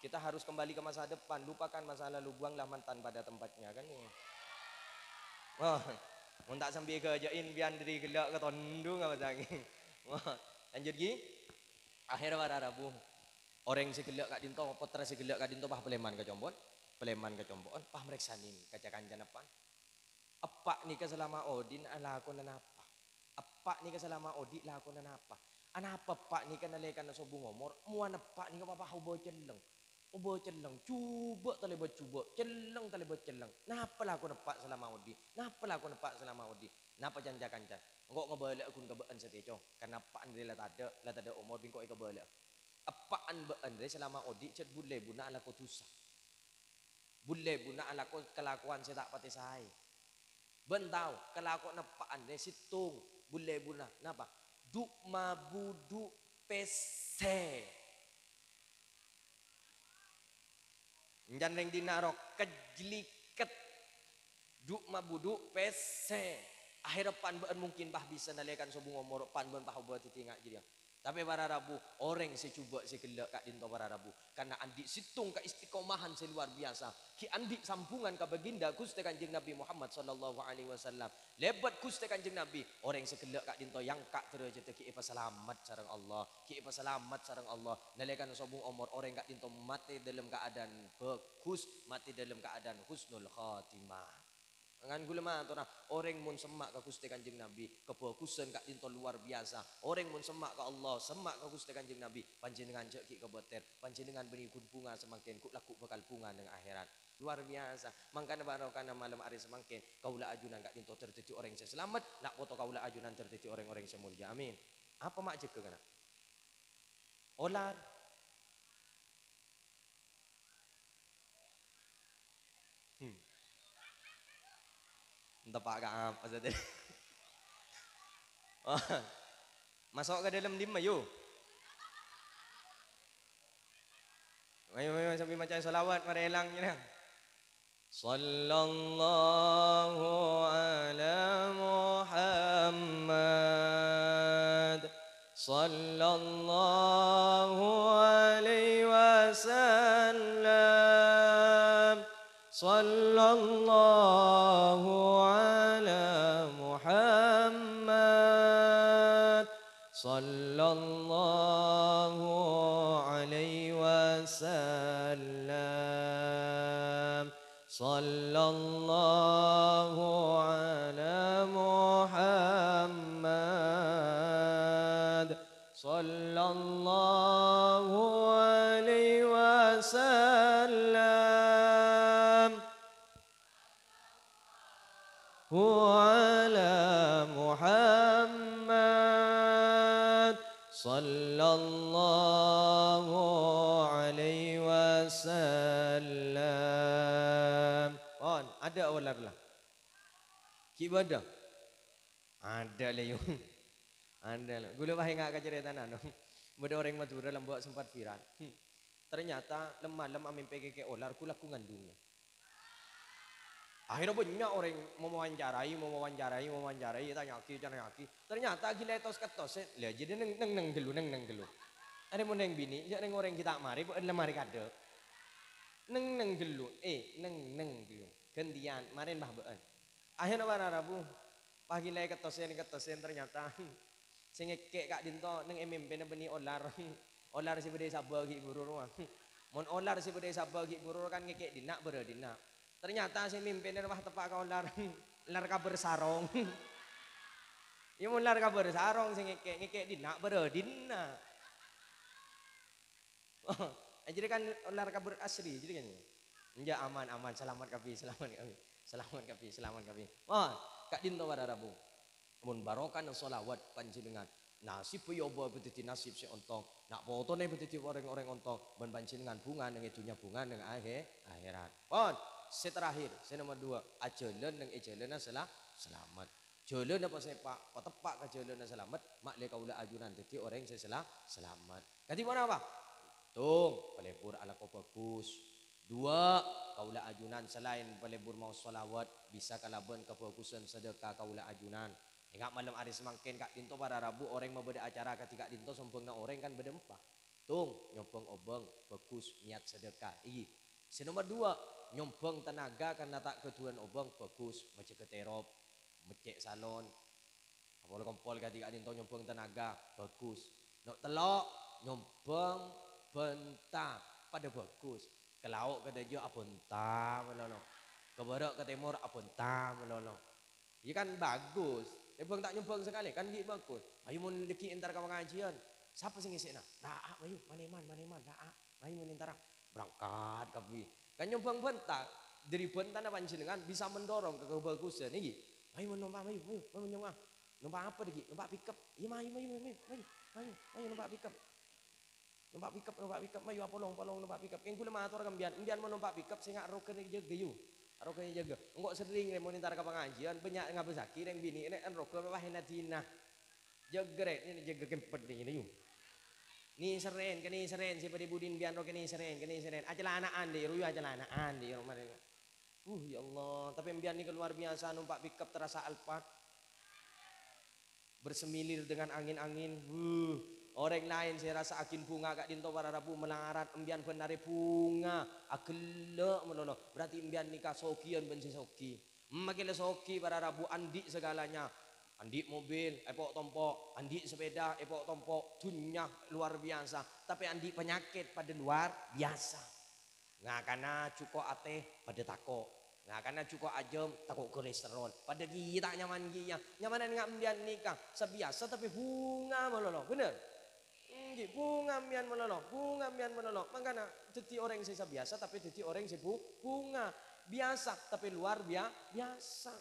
Kita harus kembali ke masa depan, lupakan masa lalu, buanglah mantan pada tempatnya, kan, ya. Wah, mon ta' sambi èghâjâ'in, biyân dâri ghellâ' ka tondhu ngapa sangèng. Wah, lanjut, ghi. Akhèr para rabu. Orèng sè ghellâ' ka'dinto, pottra sè ghellâ' ka'dinto, pas palèman ka compo'na, palèman ka compo'na, pas marèksanè ka ca-kancana, pan. Eppa' nèka salama odi'na alakona napa? Eppa' nèka salama odi' lakona napa? Anapa eppa' nèka nalèkana sobung omor, mowana eppa' nèka papa obâ celleng? Obâ celleng, jhubâ' talèbât jhubâ', celleng talèbât celleng. Napa lakona eppa' salama odi'? Napa lakona eppa' salama odi'? Napa can-, ca-kanca? Engko' ngabâlâ'â ghun ka bâ'ân satèya, Cong. Karna eppa'na rè la tadâ', la tadâ' omor bi' engko' èkabâlâ'â. Eppa'na bâ'ân rè salama odi' jhât bun-lèbunna alako dhusa. Bun-lèbunna alako kalakowan sè ta' patè saè. Bân tao, kalakowanna eppa'na rè sèttong, bun-lèbunna. Napa? Du'-mabudhu' pèssè. Èncan rèng dinna' ro, kejliket. Du'-mabudhu' pèssè. Akhèrra pan bâ'ân mungkin pas bisa nalèkana sobung omor, pan bâ'ân pas obâ dhâddhi nga' jârèya. Tapè para rabu, orèng sè jhubâ' sè ghellâ' ka'dinto para rabu, karna andi' sèttong kaistiqomahan sè luar biasa, ghi' andi' sambungan ka baginda Ghustè Kanjeng Nabi Muhammad sallallahu alaihi wasallam. Lèbât Ghustè Kanjeng Nabi, orèng sè ghellâ' ka'dinto èangka' dârâjhâddhâ ghi' èpasalamet sareng Allah, ghi' èpasalamet sareng Allah. Nalèkana sobung omor, orèng ka'dinto matè dâlem kaadaan bhâghus, matè dâlem kaadaan husnul khatimah. Kan kaulâ matora, orèng mon semma' ka Ghustè Kanjeng Nabi, kabhâghusân ka'dinto luar biasa. Orèng mon semma' ka Allah, semma' ka Ghustè Kanjeng Nabi, panjhennengngan jhâ' ghi' kabâter, panjhennengngan bânnè ghun bhunga samangkèn, ghu'-, lagghu' bhâkal bhunga neng akhèrat. Luar biasa. Mangkana barokana malem arè samangkèn, kaulâ ajunan ka'dinto ter-, dhâddhi orèng sè salamet, na' poto kaulâ ajunan ter-, dhâddhi orèng-orèng sè molja. Amin. Apa ma' jâgâ kana'? Olar. Hmm. Entah pak ka apa saja. Wah. Masuk ke dalam dimma, yo. Ayo, ayo, sambil maca salawat, mari elang, ya. Sallallahu ala Muhammad. Sallallahu alaihi wasallam. Sallallahu ala Muhammad. Sallallahu alaihi wasallam. Sallallahu ala Muhammad. Sallallahu alaihi wasallam. Wa ala Muhammad. Sallallahu alaihi wasallam. Pon, ada olar la. Ghi' bâdâ? Ada, Leyung. Ada, la. Ghulâ pas enga' ka caretana, no. Bâdâ orèng Madhurâ lambâ' sempat viral. Hmm. Ternyata lem-malem amèmpè kèkè' olar, ghu-, lagghu' ngandhung. Akhirnya bânnya' orèng mawawancarai, mawawancarai, mawawancarai, tanya'aghi, tanya'aghi. Ternyata ghi' la ètos-kettos, la, jadi neng-, neng-, neng ghâllu, neng-, neng ghâllu. Arè mon neng binè', jhâ' neng orèng ghi' ta' marè, bâ'ân la marè kadâ'. Neng-, neng ghâllu, eh, neng-, neng ghâllu. Ghântèyan, marèn bâ bâ'ân. Akhirnya para rabu, pas ghi' la èkettosen, èkettosen, ternyata sè ngèkè' ka'dinto neng è mèmpèna bânnè olar. Olar sè bâdâ è sabâ ghi' buru rowa. Mon olar sè bâdâ è sabâ ghi' buru rowa kan ngèkè' dinna' bârâdinna'. Ternyata sè mèmpèna rowa teppa' ka olar. Lar kabâr sarong. Iyâ mon lar kabâr sarong sè ngèkè', ngèkè' dinna' bârâdinna'. Oh, jadi kan olar kabâr asri, jadi kan. Enjâ', aman, aman, salamet kabbhi, salamet kabbhi. Salamet kabbhi, salamet kabbhi. Wah, ka'dinto para rabu. Mon barokana shalawat panjhennengngan, nasibbhâ èobâ bâdâddhi nasib sè ontong, na' potona bâdâddhi orèng-orèng ontong, bân panjhennengngan bhunga neng è dhunnya, bhunga neng ahè-, ahèrat. Pon, sè terakhir, sè nomer dua, ajhâlân neng è jhâlânna sala-, salamet. Jhâlânna pasèpa', pateppa' ka jhâlânna salamet, ma'lè kaulâ ajunan dâddhi orèng sè sala-, salamet. Kadhi ponapa? Tong, palebur alako bhâghus. Dua, kaulâ ajunan salaèn palebur maos shalawat, bisa kalabân kabhâghusân sadhâka kaulâ ajunan. Enga' malem arè samangkèn ka'dinto para rabu orèng mabâdâ acara kadhi ka'dinto sombhângnga orèng kan bâdâ empa'. Tong, nyombhâng obâng, bhâghus, niyat sadhâka. Iki. Sè nomer dua, nyombhâng tenaga karna ta' ghâdhuwân obâng, bhâghus, majâgâ terop, mèccè' salon, Apol-kompol kadhi ka'dinto nyombhâng tenaga, bhâghus. No' tello', nyombhâng bânta, padâ bhâghus. Ka lao' ka dâjâ abânta malolo. Ka bârâ' ka tèmor abânta malolo. Iyâ kan bhâghus. Nyombhâng ta' nyombhâng sakalè, kan ghi' bhâghus. Ayo mon dhâggi' entar ka pangajiân. Sapa sè ngèssèna? Ra'a, ayo, man-èman, man-èman, ra'a. Ayo mon entara. Berangkat kabbhi. Kan nyombhâng bhânta. Dhâri bhântana panjhennengngan bisa mendorong ka kabhâghusân, ènggi. Ayo mon nompa', ayo, ayo, ayo, nyombhâng. Nompa' apa dhâggi'? Nompa' pickup. Iyâ, ayo, ayo, ayo, ayo, ayo, ayo, nompa' pickup. Nompa' pickup, nompa' pickup, mayu apolong, polong nompa' pickup. Kèng kaulâ mator ka embiyân, embiyân mon nompa' pickup, sènga' roghâna jâgâ, yu. Roghâna jâgâ. Engko' serrèng rè mon entar ka pangajiân, bânnya' ngabâssaghi rèng binè' nè, en roghâ mè' wahèna dinah. Jâgâ rè, nè, jâgâ kempet nè, yu. Nèserrèn, kanèserrèn, sè padâ budina embiyân ro kanèserrèn, kanèserrèn. Acalana'an, dhi', ro, yu, acalana'an, dhi', ro, marè. Uh, ya Allah, tapè embiyân nèka luar biasa, nompa' pickup terasa Alphard. Bersemilir dengan angin-angin. Wuh, orèng laèn sè rassa'aghin bhunga ka'dinto para rabu malarat, embiyân bân arè bhunga, aghellâ' malolo. Berarti embiyân nèka soghiyân bân sè soghi. Makè la soghi para rabu, andi' sagalanya. Andi' mobil, èpo'-tompo', andi' sepeda, èpo'-tompo', dunnya luar biasa. Tapè andi' panyakèt padâ luar biasa. Ngakana jhuko' atè, padâ tako'. Ngakana jhuko' ajâm, tako' kolesterol. Padâ kèya ta' nyaman kèya. Nyamanan nga' embiyân nèka sabiyasa tapè bhunga malolo. Bhender? Ènggi, bhunga embiyân malolo. Bhunga embiyân malolo. Mangkana dhâddhi orèng sè sabiyasa tapè dhâddhi orèng sè bu-, bhunga. Biyasa tapè luar biya-, biyasa.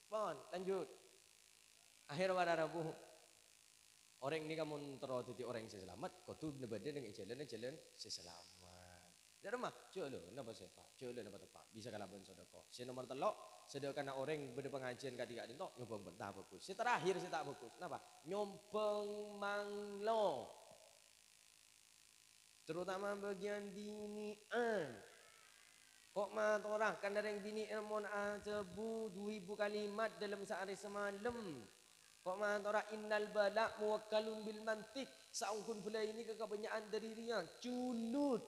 Pon, lanjut. Akhèr para rabu. Orèng nèka mon terro dhâddhi orèng sè salamet, kodhu bâdâ neng è jhâlânna jhâlân sè salamet. Dâ' remma, jhâlân napa sè teppa', jhâlân napa teppa', bisa kalabân sodako. Sè nomer tello', sadhâkana orèng bâdâ pangajiân kadhi ka'dinto, nyombhâng bhânta bhâghus. Sè terakhir sè ta' bhâghus, napa? Nyombhâng manglo. Terutama bâgiyân binè'an. Ko' matora, kan rèng binè' mon adhâbu du èbu kalimat dâlem saarè samalem. Ko' matora, "Innal bala' muwakkalun bil mantiq." Saongghuna bâlâi nèka kabânnya'an dâri rèya, julud.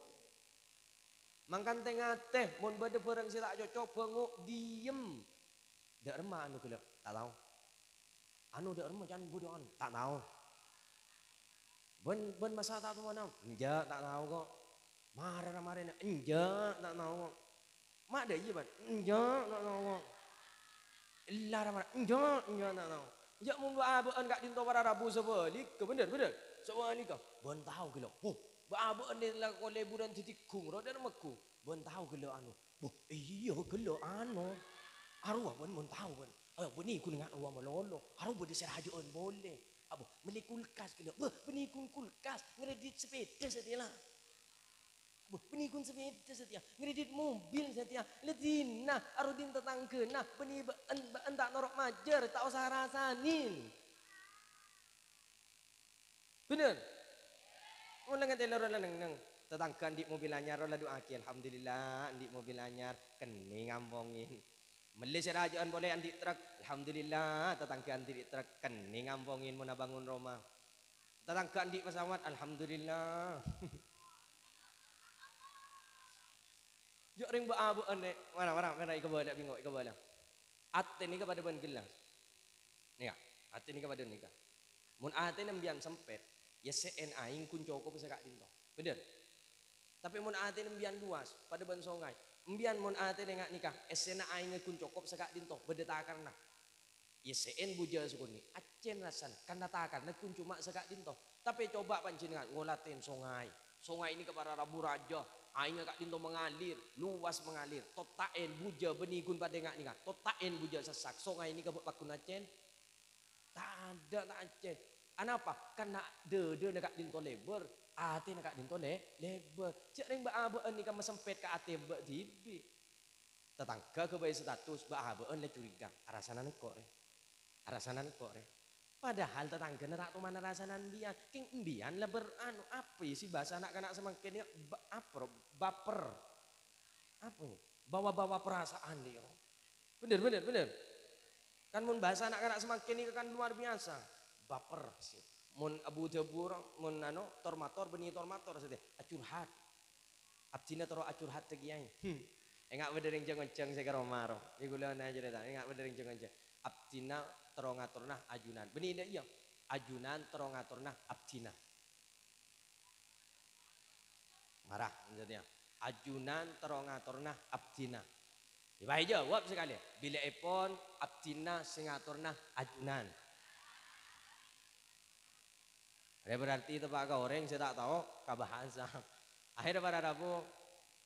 Mangkana tè-ngatè, mon bâdâ bârâng sè ta' cocok, bângo', diyem. Dâ' remma anu ghellâ'? Ta' tao. Anu dâ' remma can budhu'an? Ta' tao. Bân, bân masa ta' towana? Enjâ', ta' tao ko'. Marèna-marèna? Enjâ', ta' tao ko'. Ma' dâ' iyâ, bân? Enjâ', ta' tao ko'. Ella ra-mara? Enjâ', enjâ', ta' tao. Enjâ' mon bâ'-abâ'ân ka'dinto para rabu sabhâligghâ, bhender, bhender. Sabhâligghâ, bân tao ghellâ'. Huh, bâ'-abâ'ân la ko' lèbhurân dhâddhi ghung, ro dâ' remma ghung. Bân tao ghellâ' anu. Bâh, iyâ, ghellâ' anu. Arowa bân mon tao bân. Ayo, bânnè ghun nga' rowa malolo. Aro bâdâ sè rajâ'ân polè. Abo, mellè kulkas ghellâ'. Bâh, bânnè ghun kulkas. Ngredit sepeda satèya la. Bâh, bânnè ghun sepeda satèya. Ngredit mobil satèya. La dinna, aro din tatangghâna. Bânnè bâ'en, bâ'en ta' noro' majâr, ta' osa rasanè. Bhender? Mon la ngatè loro la neng-neng. Tatangghâ andi' mobil anyar, la du'aaghi, "Alhamdulillah, andi' mobil anyar, kennèng ampongè." Mellè sè rajâ'ân polè andi' trek, "Alhamdulillah, tatangghâ andi' trek, kennèng ampongè mon abângon roma." Tatangghâ andi' pesawat, "Alhamdulillah." Jâ' rèng bâ'-abâ'ân, nè'. Mara, mara, mara, èkabâlâ, bingok, èkabâlâ. Atè nèka padâ bân ghellâ'. Nèka, atè nèka padâ nèka. Mon atèna embiyân sempèt, èssè'è aèng ghun cokop sè ka'dinto. Bhender? Tapè mon atèna embiyân luas, padâ bân songay. Embiyân mon atèna nga' nèka, èssèna aèngnga ghun cokop sè ka'dinto, bâdâ takarna. Èssè'è bujâ sakonè', accèn rassana, karna takarna ghun coma sè ka'dinto. Tapè coba panjhennengngan ngolatè songay. Songay nèka para rabu rajâ, aèngnga ka'dinto mangalir, luas mangalir. Totta'è bujâ bânnè ghun padâ nga' nèka, totta'è bujâ sassak. Songay nèka bâ' pagghun accèn? Tadâ', ta' accèn. Anapa? Karna dâdâna ka'dinto lèbâr, atèna ka'dinto lè-, lèbâr. Jâ' rèng bâ'-abâ'ân nèka masempèt ka atè bâ' dhibi'. Tatangghâ ghâbây status, bâ'-abâ'ân la curiga. Arasanan engko' rè. Arasanan engko' rè. Padahal tatangghâna ta' toman arasanan embiyân. Kèng embiyân la ber-, anu, apa ya sih bahasa anak-anak samangkèn ya? Ba-, apa, ro? Baper. Apa ya? Bawa-bawa perasaan dia. Bhender, bhender, bhender. Kan mon bhâsa na'-kana' samangkèn nèka kan luar biasa. Baper, sih. Mon abu-dhâbu, mon anu, tor-mator, bânnè tor-mator satèya, acurhat. Abdhina terro acurhat ka kèyaè. Hmm. Enga' bâdâ rèng jâng-onjâng sè ka roma, ro. Nèka kaulâ na carèta, enga' bâdâ rèng jâng-onjâng. Abdhina terro ngatorna ajunan. Bânnè dâ' iyâ? Ajunan terro ngatorna abdhina. Mara, maksudnya. Ajunan terro ngatorna abdhina. Èpajâwâb sakalè, "Bilâèpon abdhina sè ngatorra ajunan." Arè berarti teppa' ka orèng sè ta' tao ka bahasa. Akhirnya para rabu,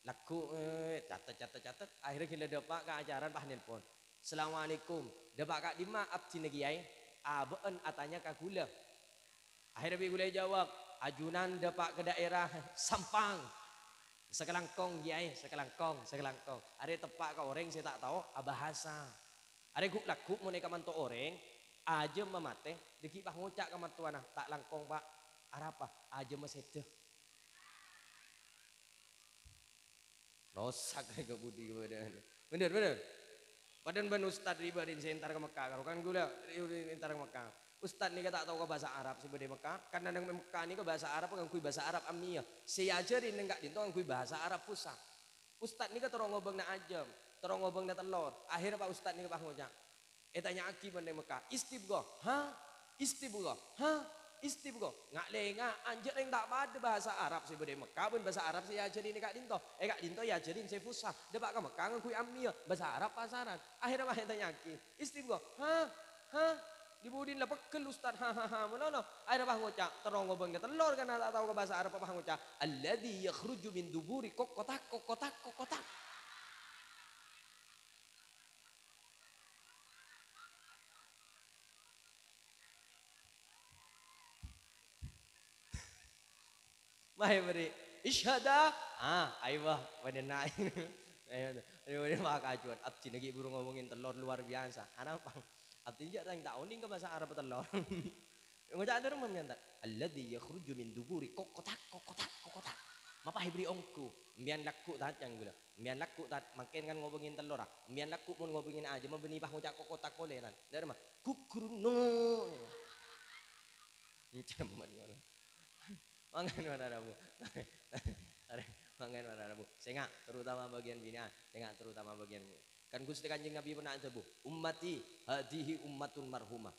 lagghu', eh, catet, catet, catet. Akhirnya ghellâ' dâpa' ka acara pas nelpon. "Assalamualaikum. Dâpa' ka'dimma abdhina, Kèyaè? Abâ'na atanya ka ghulâ." Akhirnya bi' ghulâ èjâwâb, "Ajunan dâpa' ka daerah Sampang." "Sakalangkong, Kèyaè, sakalangkong, sakalangkong." Arè teppa' ka orèng sè ta' tao abahasa. Arè ghu'-lagghu' mon è ka'manto orèng, ajâmma matè, dâgghi' pas ngoca' ka mattowana, "Ta' langkong, Pa'." "Arapa?" "Ajâmma sèdhâ." Rosak rèya budi kepadâ'ân. Bhender, bhender. Padâna bân ustad ribâ' rèn sè entar ka Mekkah, karo kan ghulâ rèn entar ka Mekkah. Ustad nèka ta' tao ka bhâsa Arab sè bâdâ è Mekkah, karna neng Mekkah nèka bhâsa Arab ngangghuy bhâsa Arab ammiyah. Sè èajhâri neng ka'dinto ngangghuy bhâsa Arab fusha. Ustad nèka terro ngobângana ajâm, terro ngobângana tellor. Akhirnya Pak Ustad nèka pas ngoca', ètanya'aghi bân rèng Mekkah, "Istibghah, ha? Istibghah, ha? Istibghah." Nga'-lènga', enjâ' rèng ta' padâ bhâsa Arab sè bâdâ è Mekkah bân bhâsa Arab sè èajhâri neng ka'dinto. È ka'dinto èajhâri sè fusha. Dâpa' ka Mekkah ngangghuy ammiyah, bhâsa Arab pasaran. Akhirnya pas ètanya'aghi, "Istibghah, ha? Ha?" Di-budina la peggel, Ustad. Ha, ha, ha, malolo. Akhirnya pas ngoca', terro ngobângana tellor karna ta' tao ka bhâsa Arab, pas ngoca', "Alladzi yakhruju min duburi kokkotak, kokkotak, kokkotak." Maè bâri', "Isyhada." Ah, ayo, wah, padâ na'. Ayo, ayo, ayo, maka ajuan. Abdhina ghi' buru ngobângana tellor luar biasa. Arapa? Abdhina jâ' rèng ta' onèng ka bhâsa Arab tellor. Ngoca' terro mènta, "Alladzi yakhruju min duburi kokkotak, kokkotak, kokkotak." Mapa èbâri' ongghu? Empèyan lagghu' ta' can ghulâ. Empèyan lagghu' ta', mangkèn kan ngobângana tellor, ah. Empèyan lagghu' mon ngobângana ajâm, bânnè pas ngoca' kokkotak polè, tan. Dâri ma? Gugrunno. Cemman ngono. Mangkana para rabu. Mangkana para rabu. Sènga', terutama bâgiyân binè'an. Sènga', terutama bâgiyân. Kan Ghustè Kanjeng Nabi pernah adhâbu, "Ummati hadhihi ummatun marhumah."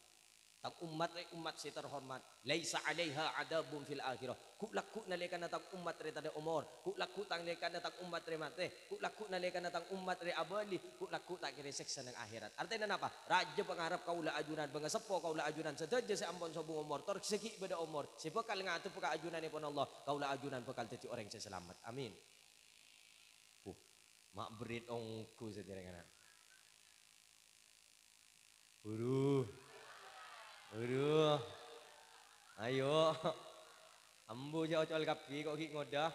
Tang ommat rè ommat sè terhormat. "Laisa 'alaiha 'adzabun fil akhirah." Ghu'-lagghu' nalèkana tang ommat rè tadâ' omor. Ghu'-lagghu' nalèkana tang ommat rè matè. Ghu'-lagghu' nalèkana tang ommat rè abâli. Ghu'-lagghu' ta' kèra èsèksa neng akhèrat. Artèna napa? Rajâ pangarep kaulâ ajunan, bângaseppo kaulâ ajunan, sadhâjâ sè ampon sobung omor, tor sè ghi' bâdâ omor, sè bhâkal ngadhebbhâ ka ajunanèpon Allah, kaulâ ajunan bhâkal dhâddhi orèng sè salamet. Amin. Huh, ma' bherri' ongghu sadhâjâna. Buru. Buru. Ayo. Ambu jâ' ocol kabbhi kok ghi' ngodâ.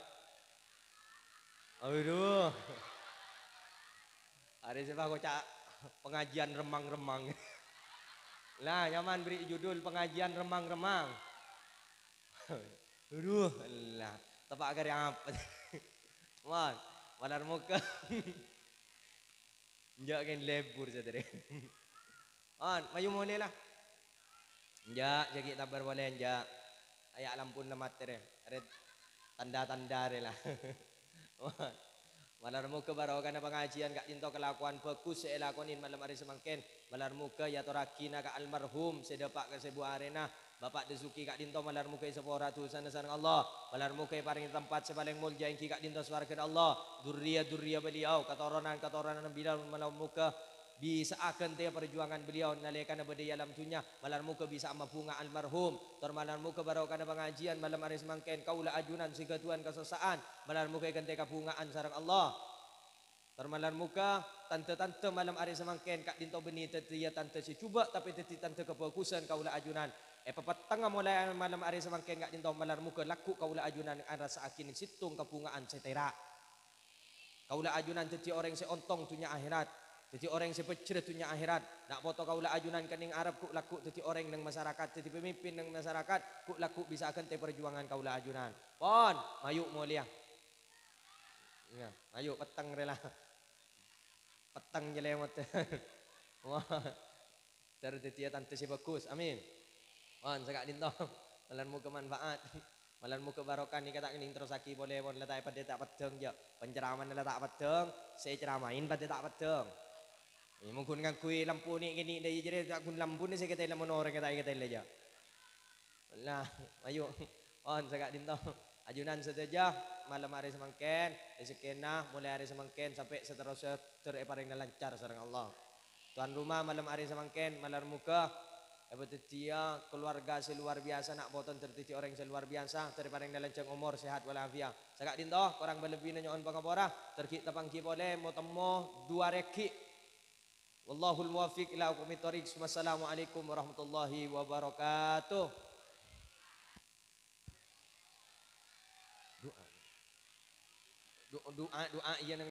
Buru. Arè sè pas ngoca' pengajian remmang-remmang. Lah, nyaman bherri' judul pengajian remmang-remmang. Buru. Lah, teppa' karè apa? Mon, malar moghâ. Enjâ' kèng lebur, sadhâjâna. On, mayu molè, la. Enjâ', jâ' ghi' tabâr polè, enjâ'. Aya' lampuna matè, rè. Rè tandhâ-tandhâ, rè, la. Malar moghâ barokana pangajiân ka'dinto kalakowan bhâghus sè èlakonè malem arè samangkèn. Malar moghâ èyatorraghina ka almarhum sè dâpa' ka sèbu arèna. Bapa' Dasuki ka'dinto malar moghâ èsapora dhusana sareng Allah. Malar moghâ èparèngè tempat sè palèng molja èngghi ka'dinto sowarghâna Allah. Durriya-durriya beliau, katoronan-katoronan beliau malar moghâ bisa'a ghântèya parjuwangan beliau nalèkana bâdâ è alam dhunnya. Malar moghâ bisa'a mabhunga almarhum. Tor malar moghâ barokana pangajiân malem arè samangkèn kaulâ ajunan sè ghâdhuwân kasossa'an. Malar moghâ èghântè kabhunga'an sareng Allah. Tor malar moghâ tandhâ-tandhâ malem arè samangkèn ka'dinto bânnè dhâddhiyâ tandhâ sè jhubâ', tapè dhâddhi tandhâ kabhâghusân kaulâ ajunan. Èpapettengnga molaè malem arè samangkèn ka'dinto malar moghâ lagghu' kaulâ ajunan arassa'aghi sèttong kabhunga'an sè tèra'. Kaulâ ajunan dhâddhi orèng sè ontong dhunnya akhèrat, dhâddhi orèng sè pèjjhâr dhunnya akhèrat. Na' poto kaulâ ajunan kennèng arep ghu'-lagghu' dhâddhi orèng neng masarakat, dhâddhi pamimpin neng masarakat, ghu'-lagghu' bisa'a ghântè parjuwangan kaulâ ajunan. Pon, mayu' molèya. Iyâ, ayo, petteng rè la. Petteng nyelèmot. Wah. Dâr dhâddhiyâ tandhâ sè bhâghus. Amin. Mon, saka'dinto. Malar moghâ manfaat. Malar moghâ barokah nèka ta' kennèng terrossaghi polè, mon, la ta' padâ ta' peddhâng, jâ'. Penceramana la ta' peddhâng, sè èceramaè padâ ta' peddhâng. Iyâ, mon ghun ngangghuy lampu nè'-kènè' dâ' iyâ jârèya, ta' ghun lampuna sè èkatèlè mon orèngnga ta' èkatèlè, jâ'. Lah, ayo. Pon, saka'dinto. Ajunan sadhâjâ, malem arè samangkèn, rejekkèna molaè arè samangkèn sampè' saterrossa ter-, èparèngana lancar sareng Allah. Tuan rumah malem arè samangkèn, malar moghâ èpadhâddhiyâ kalowarga sè luar biasa, na' poto ter-, dhâddhi orèng sè luar biasa, ter-, èparèngana lanjhâng omor, sehat walafiat. Saka'dinto, korang bâlebbina nyo'on pangapora, ter-, ghi' tapangghi polè, mo-temmo, duwâ règhi. Wallahul muwaffiq ila aqwamit thoriq. Wassalamualaikum warahmatullahi wabarakatuh. Du'a. Du-, du'a, du'a, iyâ, neng